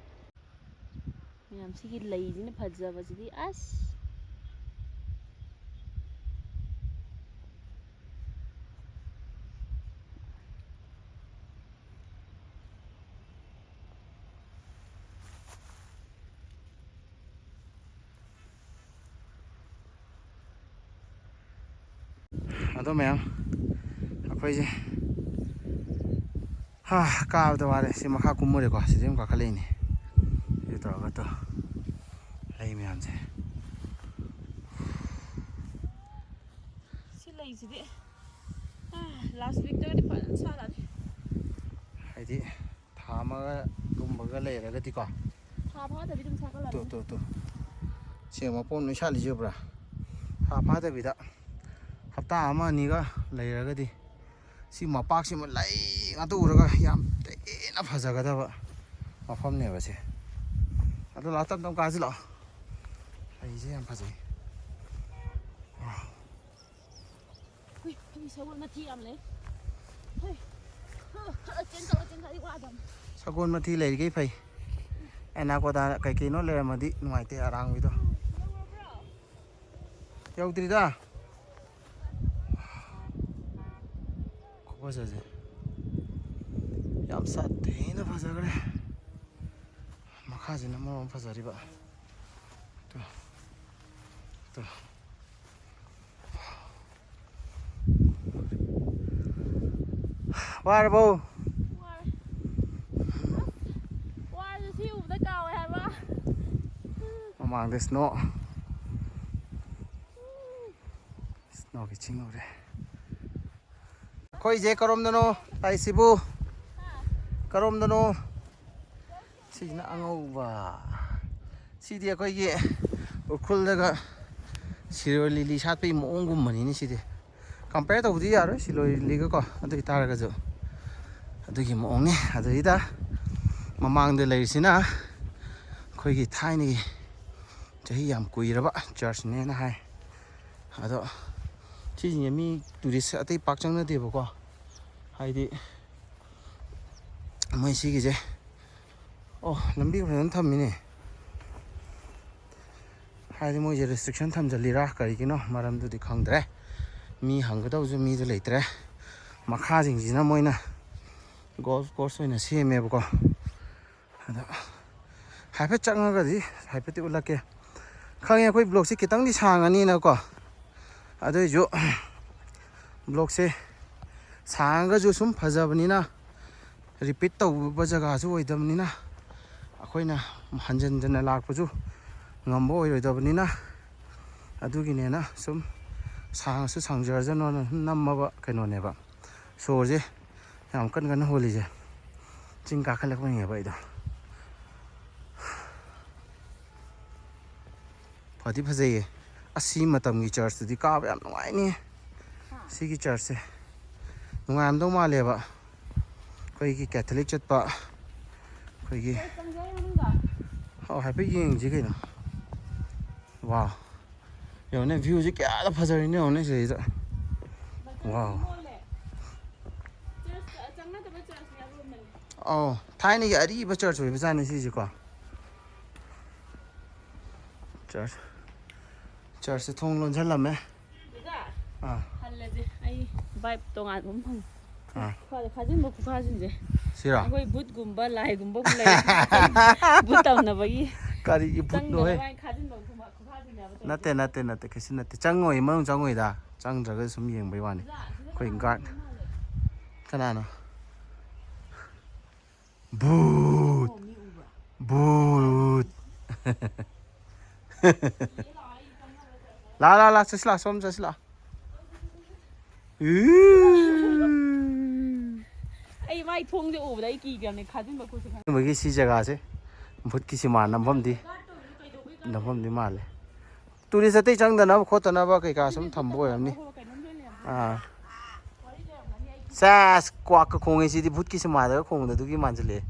ꯃꯌꯥꯝ ꯁꯤꯒꯤ ꯂꯩꯁꯤꯅ ꯐꯖꯕꯁꯤꯗꯤ ꯑꯁ꯫ ꯑꯗꯣ ꯃꯌꯥꯝ, ꯑꯩꯈꯣꯏꯁꯦ ꯍꯥ, ꯀꯥꯕꯗ ꯋꯥꯔꯦ꯫ ꯁꯤ ꯃꯈꯥ ꯀꯨꯝꯃꯨꯔꯦꯀꯣ, ꯁꯤꯗꯩ ꯑꯃꯨꯛ ꯀꯥꯈꯠꯂꯛꯏꯅꯦ꯫ ꯁꯤ ꯇꯧꯔꯒ ꯇꯣ, ꯂꯩ ꯃꯌꯥꯝꯁꯦ꯫ ꯁꯤ ꯂꯩꯁꯤꯗꯤ ꯂꯥꯁ ꯋꯤꯛꯇꯒꯗꯤ ꯐꯖꯅ ꯁꯥꯠꯂꯅꯤ꯫ ꯍꯥꯏꯗꯤ ꯊꯥ ꯑꯃꯒꯨꯝꯕꯒ ꯂꯩꯔꯒꯗꯤꯀꯣ꯫ ꯊꯥ ꯐꯥꯗꯕꯤ ꯑꯗꯨꯝ ꯁꯥꯠꯂꯅꯤ꯫ ꯇꯨ ꯇꯨ ꯇꯨ, ꯁꯤ ꯃꯄꯣꯝ ꯂꯣꯏ ꯁꯥꯠꯂꯤꯁꯦ ꯎꯕ꯭ꯔꯥ? ꯊꯥ ꯐꯥꯗꯕꯤꯗ ꯍꯞꯇꯥ ꯑꯃ ꯑꯅꯤꯒ ꯂꯩꯔꯒꯗꯤ ꯁꯤ ꯃꯄꯥꯛꯁꯤꯃ ꯂꯩ ꯉꯥꯛꯇ ꯎꯔꯒ ꯌꯥꯝ ꯊꯤꯅ ꯐꯖꯒꯗꯕ ꯃꯐꯝꯅꯦꯕ ꯁꯦ꯫ ꯑꯗꯣ ꯂꯥꯛꯑꯣ, ꯇꯞ ꯇꯞ ꯀꯥꯁꯤ ꯂꯥꯛꯑꯣ꯫ ꯂꯩꯁꯦ ꯌꯥꯝ ꯐꯖꯩ꯫ ꯋꯥꯎ꯫ ꯍꯨꯏ, ꯍꯨꯏ, ꯁꯒꯣꯜ ꯃꯊꯤ ꯌꯥꯝ ꯂꯩ꯫ ꯍꯨꯏ꯫ ꯍ, ꯍ, ꯆꯦꯟꯊꯣꯛꯑꯣ, ꯆꯦꯟꯊꯣꯛꯑꯗꯤ ꯋꯥꯗꯕꯅꯤ꯫ ꯁꯒꯣꯜ ꯃꯊꯤ ꯂꯩꯔꯤꯈꯩ ꯐꯩ꯫ ꯑꯦꯅꯥꯀꯣꯗꯥ ꯀꯩ ꯀꯩꯅꯣ ꯂꯩꯔꯝꯃꯗꯤ ꯅꯨꯡꯉꯥꯏꯇꯦ, ꯑꯔꯥꯡꯕꯤꯗꯣ꯫ ꯌꯧꯔꯕ꯭ꯔꯣ? ꯌꯧꯗ꯭ꯔꯤꯗ꯫ ꯈꯨꯐꯖꯁꯦ꯫ ꯌꯥꯝ ꯁꯥꯊꯤꯅ ꯐꯖꯈ꯭ꯔꯦ꯫ ꯃꯈꯥꯁꯤꯅ ꯃꯔꯣꯟ ꯑꯃ ꯐꯖꯔꯤꯕ꯫ ꯇꯨ꯫ ꯇꯨ꯫ ꯋꯥꯔꯕꯣ? ꯋꯥꯔꯦ꯫ ꯑꯁ, ꯋꯥꯔꯁꯨ ꯁꯤ ꯎꯕꯗ ꯀꯥꯎꯋꯦ ꯍꯥꯏꯕ꯫ ꯃꯃꯥꯡꯗ snow꯫ Snowꯒꯤ ꯆꯤꯡ ꯎꯔꯦ꯫ ꯑꯩꯈꯣꯏꯁꯦ ꯀꯔꯣꯝꯗꯅꯣ ꯂꯥꯛꯏꯁꯤꯕꯨ? ꯀꯔꯣꯝꯗꯅꯣ? ꯁꯤꯁꯤꯅ ꯑꯉꯧꯕ꯫ ꯁꯤꯗꯤ ꯑꯩꯈꯣꯏꯒꯤ ꯎꯈ꯭ꯔꯨꯜꯗꯒ ꯁꯤꯔꯣꯏ ꯂꯤꯂꯤ ꯁꯥꯠꯄꯒꯤ ꯃꯑꯣꯡꯒꯨꯝꯕꯅꯤꯅꯦ ꯁꯤꯗꯤ꯫ Compare ꯇꯧꯕꯗꯤ ꯌꯥꯔꯣꯏ ꯁꯤꯔꯣꯏ ꯂꯤꯂꯤꯒꯀꯣ, ꯑꯗꯨ ꯑꯣꯏꯇꯥꯔꯒꯁꯨ ꯑꯗꯨꯒꯤ ꯃꯑꯣꯡꯅꯤ꯫ ꯑꯗꯨꯗꯩꯗ ꯃꯃꯥꯡꯗ ꯂꯩꯔꯤꯁꯤꯅ ꯑꯩꯈꯣꯏꯒꯤ ꯊꯥꯏꯅꯒꯤ ꯆꯍꯤ ꯌꯥꯝ ꯀꯨꯏꯔꯕ churchꯅꯦꯅ ꯍꯥꯏ꯫ ꯑꯗꯣ ꯁꯤꯁꯤꯡꯁꯦ ꯃꯤ tourist ꯑꯇꯩ ꯄꯥꯛ ꯆꯪꯅꯗꯦꯕꯀꯣ, ꯍꯥꯏꯗꯤ ꯃꯣꯏ ꯁꯤꯒꯤꯁꯦ꯫ ꯑꯣ, ꯂꯝꯕꯤ ꯐꯖꯅ ꯊꯝꯃꯤꯅꯦ꯫ ꯍꯥꯏꯗꯤ ꯃꯣꯏꯁꯦ ꯔꯦꯁꯇ꯭ꯔꯤꯛꯁꯟ ꯊꯝꯖꯤꯜꯂꯤꯔꯥ ꯀꯔꯤꯒꯤꯅꯣ, ꯃꯔꯝꯗꯨꯗꯤ ꯈꯪꯗ꯭ꯔꯦ꯫ ꯃꯤ ꯍꯪꯒꯗꯧꯁꯨ ꯃꯤꯗꯣ ꯂꯩꯇ꯭ꯔꯦ꯫ ꯃꯈꯥꯁꯤꯡꯁꯤꯅ ꯃꯣꯏꯅ ꯒꯣꯜꯐ ꯀꯣꯔꯁ ꯑꯣꯏꯅ ꯁꯦꯝꯃꯦꯕꯀꯣ꯫ ꯑꯗꯣ ꯍꯥꯏꯐꯦꯠ ꯆꯪꯉꯒꯗꯤ ꯍꯥꯏꯐꯦꯠꯇꯤ ꯎꯠꯂꯛꯀꯦ꯫ ꯈꯪꯉꯦ ꯑꯩꯈꯣꯏ ꯕ꯭ꯂꯣꯛꯁꯦ ꯈꯤꯇꯪꯗꯤ ꯁꯥꯡꯉꯅꯤꯅꯀꯣ꯫ ꯑꯗꯨꯏꯁꯨ ꯕ꯭ꯂꯣꯛꯁꯦ ꯁꯥꯡꯉꯒꯁꯨ ꯁꯨꯝ ꯐꯖꯕꯅꯤꯅ, ꯔꯤꯄꯤꯠ ꯇꯧꯕ ꯖꯒꯥꯁꯨ ꯑꯣꯏꯗꯕꯅꯤꯅ, ꯑꯩꯈꯣꯏꯅ ꯍꯟꯖꯟ ꯍꯟꯖꯟꯅ ꯂꯥꯛꯄꯁꯨ ꯉꯝꯕ ꯑꯣꯏꯔꯣꯏꯗꯕꯅꯤꯅ, ꯑꯗꯨꯒꯤꯅꯦꯅ ꯁꯨꯝ ꯁꯥꯡꯉꯁꯨ ꯁꯥꯡꯖꯔꯖꯅꯣꯅ ꯁꯨꯝ ꯅꯝꯃꯕ ꯀꯩꯅꯣꯅꯦꯕ꯫ ꯁꯣꯔꯁꯦ ꯌꯥꯝ ꯀꯟ ꯀꯟꯅ ꯍꯣꯜꯂꯤꯁꯦ ꯆꯤꯡ ꯀꯥꯈꯠꯂꯛꯄꯅꯦꯕ ꯑꯩꯗꯣ꯫ ꯐꯗꯤ ꯐꯖꯩꯌꯦ꯫ ꯑꯁꯤ ꯃꯇꯝꯒꯤ ꯆꯔꯆꯇꯨꯗꯤ ꯀꯥꯕ ꯌꯥꯝ ꯅꯨꯡꯉꯥꯏꯅꯤ꯫ ꯁꯤꯒꯤ ꯆꯔꯆꯁꯦ ꯅꯨꯡꯉꯥꯏꯔꯝꯗꯧ ꯃꯥꯜꯂꯦꯕ꯫ ꯑꯩꯈꯣꯏꯒꯤ ꯀꯦꯊꯣꯂꯤꯛ ꯆꯠꯄ ꯑꯩꯈꯣꯏꯒꯤ꯫ ꯑꯣ, ꯍꯥꯏꯐꯦꯠ ꯌꯦꯡꯁꯤ ꯀꯩꯅꯣ꯫ ꯋꯥ, ꯌꯦꯡꯉꯨꯅꯦ, ꯚ꯭ꯌꯨꯁꯦ ꯀꯌꯥꯗ ꯐꯖꯔꯤꯅꯣ ꯌꯦꯡꯉꯨꯅꯦ ꯁꯤꯗꯩꯗ꯫ ꯋꯥꯎ꯫ ꯑꯧ, ꯊꯥꯏꯅꯒꯤ ꯑꯔꯤꯕ ꯆꯔꯆ ꯑꯣꯏꯕꯖꯥꯠꯅꯤ ꯁꯤꯁꯦꯀꯣ꯫ ꯆꯔꯆ, ꯆꯔꯆꯁꯦ ꯊꯣꯡ ꯂꯣꯟꯁꯤꯜꯂꯝꯃꯦ꯫ ꯑꯥ꯫ ꯍꯜꯂꯁꯦ꯫ ꯑꯩ ꯚꯥꯏꯕ ꯇꯣꯉꯥꯟꯕ ꯑꯃ ꯐꯪꯉꯦ꯫ ꯑꯥ꯫ ꯈꯥꯖꯤꯟꯕ ꯈꯨꯈꯥꯁꯤꯡꯁꯦ꯫ ꯁꯤꯔꯣ? ꯑꯩꯈꯣꯏ ꯕꯨꯠꯀꯨꯝꯕ ꯂꯥꯏꯒꯨꯝꯕ ꯑꯃ ꯂꯩꯔꯗꯤ ꯕꯨꯠ ꯇꯝꯅꯕꯒꯤ ꯈꯥꯖꯤꯟꯕ ꯈꯨꯈꯥꯁꯤꯅꯦꯕ ꯇꯧꯔꯤꯁꯦ꯫ ꯅꯠꯇꯦ, ꯅꯠꯇꯦ, ꯅꯠꯇꯦ, ꯀꯩꯁꯨ ꯅꯠꯇꯦ꯫ ꯆꯪꯉꯣꯏ, ꯃꯅꯨꯡ ꯆꯪꯉꯣꯏꯗ꯫ ꯆꯪꯗ꯭ꯔꯒ ꯁꯨꯝ ꯌꯦꯡꯕꯩ ꯋꯥꯅꯤ꯫ ꯑꯩꯈꯣꯏ ꯒꯥꯔꯗ꯫ ꯀꯅꯥꯅꯣ? ꯚꯨꯠ! ꯚꯨꯠ! ꯂꯥ, ꯂꯥ, ꯂꯥ, ꯆꯠꯁꯤ ꯂꯥ, ꯁꯣꯝ ꯆꯠꯁꯤ ꯂꯥ꯫ ꯑꯩ ꯃꯥꯏ ꯊꯣꯡꯁꯦ ꯎꯕꯗ ꯑꯩ ꯀꯤꯈ꯭ꯔꯕꯅꯦ, ꯈꯥꯖꯤꯟꯕ ꯈꯣꯠꯆꯤꯟꯕ꯫ ꯑꯁꯦꯡꯕꯒꯤ ꯁꯤ ꯖꯒꯥꯁꯦ ꯚꯨꯠꯀꯤ ꯁꯤꯃꯥ ꯅꯝꯐꯝꯗꯤ, ꯅꯝꯐꯝꯗꯤ ꯃꯥꯜꯂꯦ꯫ ꯇꯨꯔꯤꯁ ꯑꯇꯩ ꯆꯪꯗꯅꯕ ꯈꯣꯠꯇꯅꯕ ꯀꯩꯀꯥ ꯁꯨꯝ ꯊꯝꯕ ꯑꯣꯏꯔꯝꯅꯤ꯫ ꯑꯥ꯫ ꯁꯦꯁ, ꯀ꯭ꯋꯥꯛꯀ ꯈꯣꯡꯉꯦ ꯁꯤꯗꯤ, ꯚꯨꯠꯀꯤ ꯁꯤꯃꯥꯗꯒ ꯈꯣꯡꯕꯗꯣ ꯑꯗꯨꯒꯤ ꯃꯥꯟꯁꯤꯜꯂꯛꯑꯦ꯫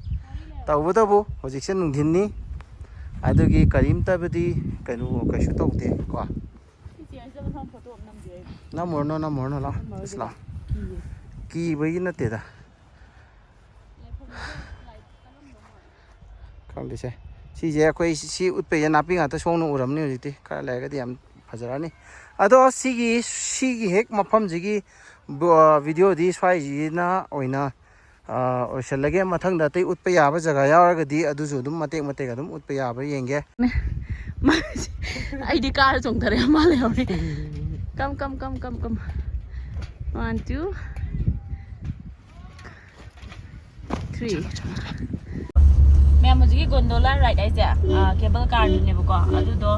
ꯇꯧꯕꯇꯕꯨ ꯍꯧꯖꯤꯛꯁꯦ ꯅꯨꯡꯊꯤꯟꯅꯤ, ꯑꯗꯨꯒꯤ ꯀꯔꯤꯝꯇꯕꯨꯗꯤ ꯀꯩꯅꯣ ꯀꯩꯁꯨ ꯇꯧꯗꯦ ꯀꯣ꯫ ꯅꯝꯃꯨꯔꯅꯨ, ꯅꯝꯃꯨꯔꯅꯨ, ꯂꯥꯛꯑꯣ꯫ ꯑꯁ, ꯂꯥꯛꯑꯣ꯫ ꯀꯤꯕꯒꯤ ꯅꯠꯇꯦꯗ꯫ ꯈꯪꯗꯦꯁꯦ꯫ ꯁꯤꯁꯦ ꯑꯩꯈꯣꯏ ꯁꯤ ꯎꯠꯄꯩꯁꯦ ꯅꯥꯄꯤ ꯉꯥꯛꯇ ꯁꯣꯡꯅ ꯎꯔꯝꯅꯤ ꯍꯧꯖꯤꯛꯇꯤ꯫ ꯈꯔ ꯂꯩꯔꯒꯗꯤ ꯌꯥꯝ ꯐꯖꯔꯛꯑꯅꯤ꯫ ꯑꯗꯣ ꯁꯤꯒꯤ, ꯁꯤꯒꯤ ꯍꯦꯛ ꯃꯐꯝꯁꯤꯒꯤ ꯕ-, ꯚꯤꯗꯤꯑꯣꯗꯤ ꯁ꯭ꯋꯥꯏꯁꯤꯅ ꯑꯣꯏꯅ, ꯑ, ꯑꯣꯏꯁꯜꯂꯒꯦ꯫ ꯃꯊꯪꯗ ꯑꯇꯩ ꯎꯠꯄ ꯌꯥꯕ ꯖꯒꯥ ꯌꯥꯎꯔꯒꯗꯤ ꯑꯗꯨꯁꯨ ꯑꯗꯨꯝ ꯃꯇꯦꯛ ꯃꯇꯦꯛ ꯑꯗꯨꯝ ꯎꯠꯄ ꯌꯥꯕ꯭ꯔꯥ ꯌꯦꯡꯒꯦ꯫ ꯑꯩꯗꯤ ꯀꯥꯔ ꯆꯣꯡꯊꯔꯦ, ꯃꯥ ꯂꯩꯍꯧꯔꯦ꯫ Come, come, come, come, come. One, two, three. ꯃꯌꯥꯝ, ꯍꯧꯖꯤꯛꯀꯤ ꯒꯣꯟꯗꯣꯂꯥ ꯔꯥꯏꯗ ꯍꯥꯏꯁꯦ, ꯀꯦꯕꯜ ꯀꯥꯔꯗꯨꯅꯦꯕꯀꯣ꯫ ꯑꯗꯨꯗꯣ,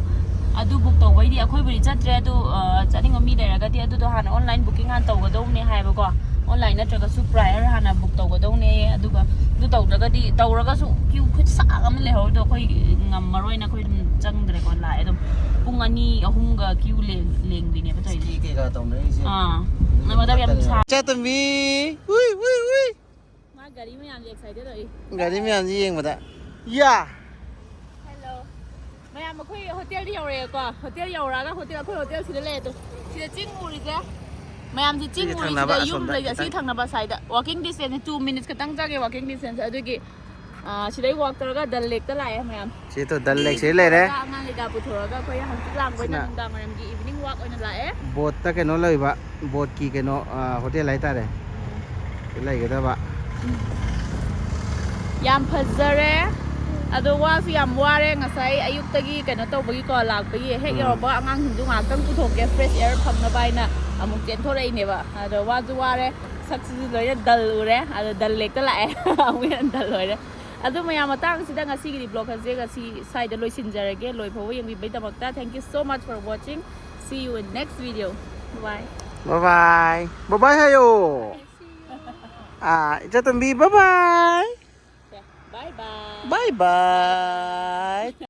ꯑꯗꯨ ꯕꯨꯛ ꯇꯧꯕꯩꯗꯤ ꯑꯩꯈꯣꯏꯕꯨꯗꯤ ꯆꯠꯇ꯭ꯔꯦ꯫ ꯑꯗꯨ, ꯑ, ꯆꯠꯅꯤꯡꯕ ꯃꯤ ꯂꯩꯔꯒꯗꯤ ꯑꯗꯨꯗꯣ ꯍꯥꯟꯅ ꯑꯣꯟꯂꯥꯏꯟ ꯕꯨꯀꯤꯡ ꯍꯥꯟꯅ ꯇꯧꯒꯗꯧꯕꯅꯦ ꯍꯥꯏꯕꯀꯣ꯫ ꯑꯣꯟꯂꯥꯏꯟ ꯅꯠꯇ꯭ꯔꯒꯁꯨ ꯄ꯭ꯔꯥꯏꯌꯔ ꯍꯥꯟꯅ ꯕꯨꯛ ꯇꯧꯒꯗꯧꯅꯦ꯫ ꯑꯗꯨꯒ ꯑꯗꯨ ꯇꯧꯗ꯭ꯔꯒꯗꯤ, ꯇꯧꯔꯒꯁꯨ ꯀ꯭ꯌꯨ ꯈꯨꯠꯁꯥꯡ ꯑꯃ ꯂꯩꯍꯧꯔꯗꯣ ꯑꯩꯈꯣꯏ ꯉꯝꯃꯔꯣꯏꯅ ꯑꯩꯈꯣꯏ ꯑꯗꯨꯝ ꯆꯪꯗ꯭ꯔꯦꯀꯣ, ꯂꯥꯛꯑꯦ ꯑꯗꯨꯝ꯫ ꯄꯨꯡ ꯑꯅꯤ ꯑꯍꯨꯝꯒ ꯀ꯭ꯌꯨ ꯂꯦꯡ-, ꯂꯦꯡꯕꯤꯅꯦꯕ ꯇꯧꯔꯤꯁꯦ꯫ ꯁ꯭ꯀꯤ ꯀꯩꯀꯥ ꯇꯧꯅꯔꯤꯁꯦ꯫ ꯑꯥ, ꯑꯗꯨꯅ ꯃꯇꯝ ꯌꯥꯝ ꯐꯠꯇꯕꯅꯦꯕ꯫ ꯁꯥ- ꯆꯥꯇꯣꯝꯕꯤ! ꯎꯏ, ꯎꯏ, ꯎꯏ! ꯃꯥ ꯒꯥꯔꯤ ꯃꯌꯥꯝꯁꯦ ꯑꯦꯛꯁꯥꯏꯇꯦꯗ ꯑꯣꯏ꯫ ꯒꯥꯔꯤ ꯃꯌꯥꯝꯁꯦ ꯌꯦꯡꯕꯗ꯫ ꯌꯥ! ꯍꯦꯜꯂꯣ꯫ ꯃꯌꯥꯝ, ꯑꯩꯈꯣꯏ ꯍꯣꯇꯦꯜꯗ ꯌꯧꯔꯛꯑꯦꯀꯣ꯫ ꯍꯣꯇꯦꯜ ꯌꯧꯔꯛꯑꯒ ꯍꯣꯇꯦꯜ, ꯑꯩꯈꯣꯏ ꯍꯣꯇꯦꯜ ꯁꯤꯗ ꯂꯩ ꯑꯗꯣ꯫ ꯁꯤꯗ ꯆꯤꯡ ꯎꯔꯤꯁꯦ꯫ ꯃꯌꯥꯝꯁꯦ ꯆꯤꯡ ꯁꯤꯒꯤ ꯎꯔꯤꯁꯤꯗ ꯊꯪꯅꯕ ꯌꯨꯝ ꯑꯁꯣꯝꯗ ꯂꯩꯁꯦ꯫ ꯑꯁꯤꯒꯤ ꯈꯤꯇꯪ꯫ ꯊꯪꯅꯕ ꯁꯥꯏꯗ꯫ Walking distance two minutes ꯈꯛꯇꯪ ꯆꯪꯉꯦ, walking distance꯫ ꯑꯗꯨꯒꯤ, ꯑ, ꯁꯤꯗꯩ ꯋꯥꯛ ꯇꯧꯔꯒ ꯗꯜ ꯂꯦꯛꯇ ꯂꯥꯛꯑꯦ ꯃꯌꯥꯝ꯫ ꯁꯤ ꯇꯣ ꯗꯜ ꯂꯦꯛꯁꯦ ꯂꯩꯔꯦ꯫ ꯑꯉꯥꯡ ꯀꯩꯀꯥ ꯄꯨꯊꯣꯔꯒ ꯑꯩꯈꯣꯏ ꯍꯪꯆꯤꯠ ꯂꯥꯡꯕ ꯑꯣꯏꯅ ꯁꯤꯅ ꯅꯨꯡꯗꯥꯡ ꯋꯥꯏꯔꯝꯒꯤ ꯏꯚꯤꯅꯤꯡ ꯋꯥꯛ ꯑꯣꯏꯅ ꯂꯥꯛꯑꯦ꯫ ꯕꯣꯠꯇ ꯀꯩꯅꯣ ꯂꯩꯕ, ꯕꯣꯠꯀꯤ ꯀꯩꯅꯣ, ꯑ, ꯍꯣꯇꯦꯜ ꯍꯥꯏꯇꯥꯔꯦ꯫ ꯁꯤ ꯂꯩꯒꯗꯕ꯫ ꯌꯥꯝ ꯐꯖꯔꯦ꯫ ꯑꯗꯣ ꯋꯥꯁꯨ ꯌꯥꯝ ꯋꯥꯔꯦ ꯉꯁꯥꯏ ꯑꯌꯨꯛꯇꯒꯤ ꯀꯩꯅꯣ ꯇꯧꯕꯒꯤꯀꯣ, ꯂꯥꯛꯄꯒꯤ꯫ ꯍꯦꯛ ꯎꯝ꯫ ꯌꯧꯔꯛꯄ ꯑꯉꯥꯡꯁꯤꯡꯁꯨ ꯉꯥꯏꯍꯥꯛꯇꯪ ꯄꯨꯊꯣꯛꯀꯦ, fresh air ꯐꯪꯅꯕ ꯍꯥꯏꯅ ꯑꯃꯨꯛ ꯆꯦꯟꯊꯣꯔꯛꯏꯅꯦꯕ꯫ ꯑꯗꯣ ꯋꯥꯁꯨ ꯋꯥꯔꯦ, ꯁꯛꯁꯤꯁꯨ ꯂꯣꯏꯅ ꯗꯜ ꯎꯔꯦ꯫ ꯑꯗꯣ ꯗꯜ ꯂꯦꯛꯇ ꯂꯥꯛꯑꯦ꯫ ꯑꯃꯨꯛ ꯍꯦꯟꯅ ꯗꯜ ꯑꯣꯏꯔꯦ꯫ ꯑꯗꯨ ꯃꯌꯥꯝ, ꯃꯇꯥꯡꯁꯤꯗ ꯉꯁꯤꯒꯤꯗꯤ ꯕ꯭ꯂꯣꯛ ꯑꯁꯦ ꯉꯁꯤ ꯁ꯭ꯋꯥꯏꯗ ꯂꯣꯏꯁꯤꯟꯖꯔꯒꯦ꯫ ꯂꯣꯏꯐꯥꯎꯕ ꯌꯦꯡꯕꯤꯕꯩꯗꯃꯛꯇ thank you so much for watching. See you in next video. Bye. Bye bye. Bye bye ꯍꯥꯏꯌꯣ꯫ ꯑꯥ, ꯏꯆꯥꯇꯣꯝꯕꯤ, bye bye. Bye bye. Bye bye.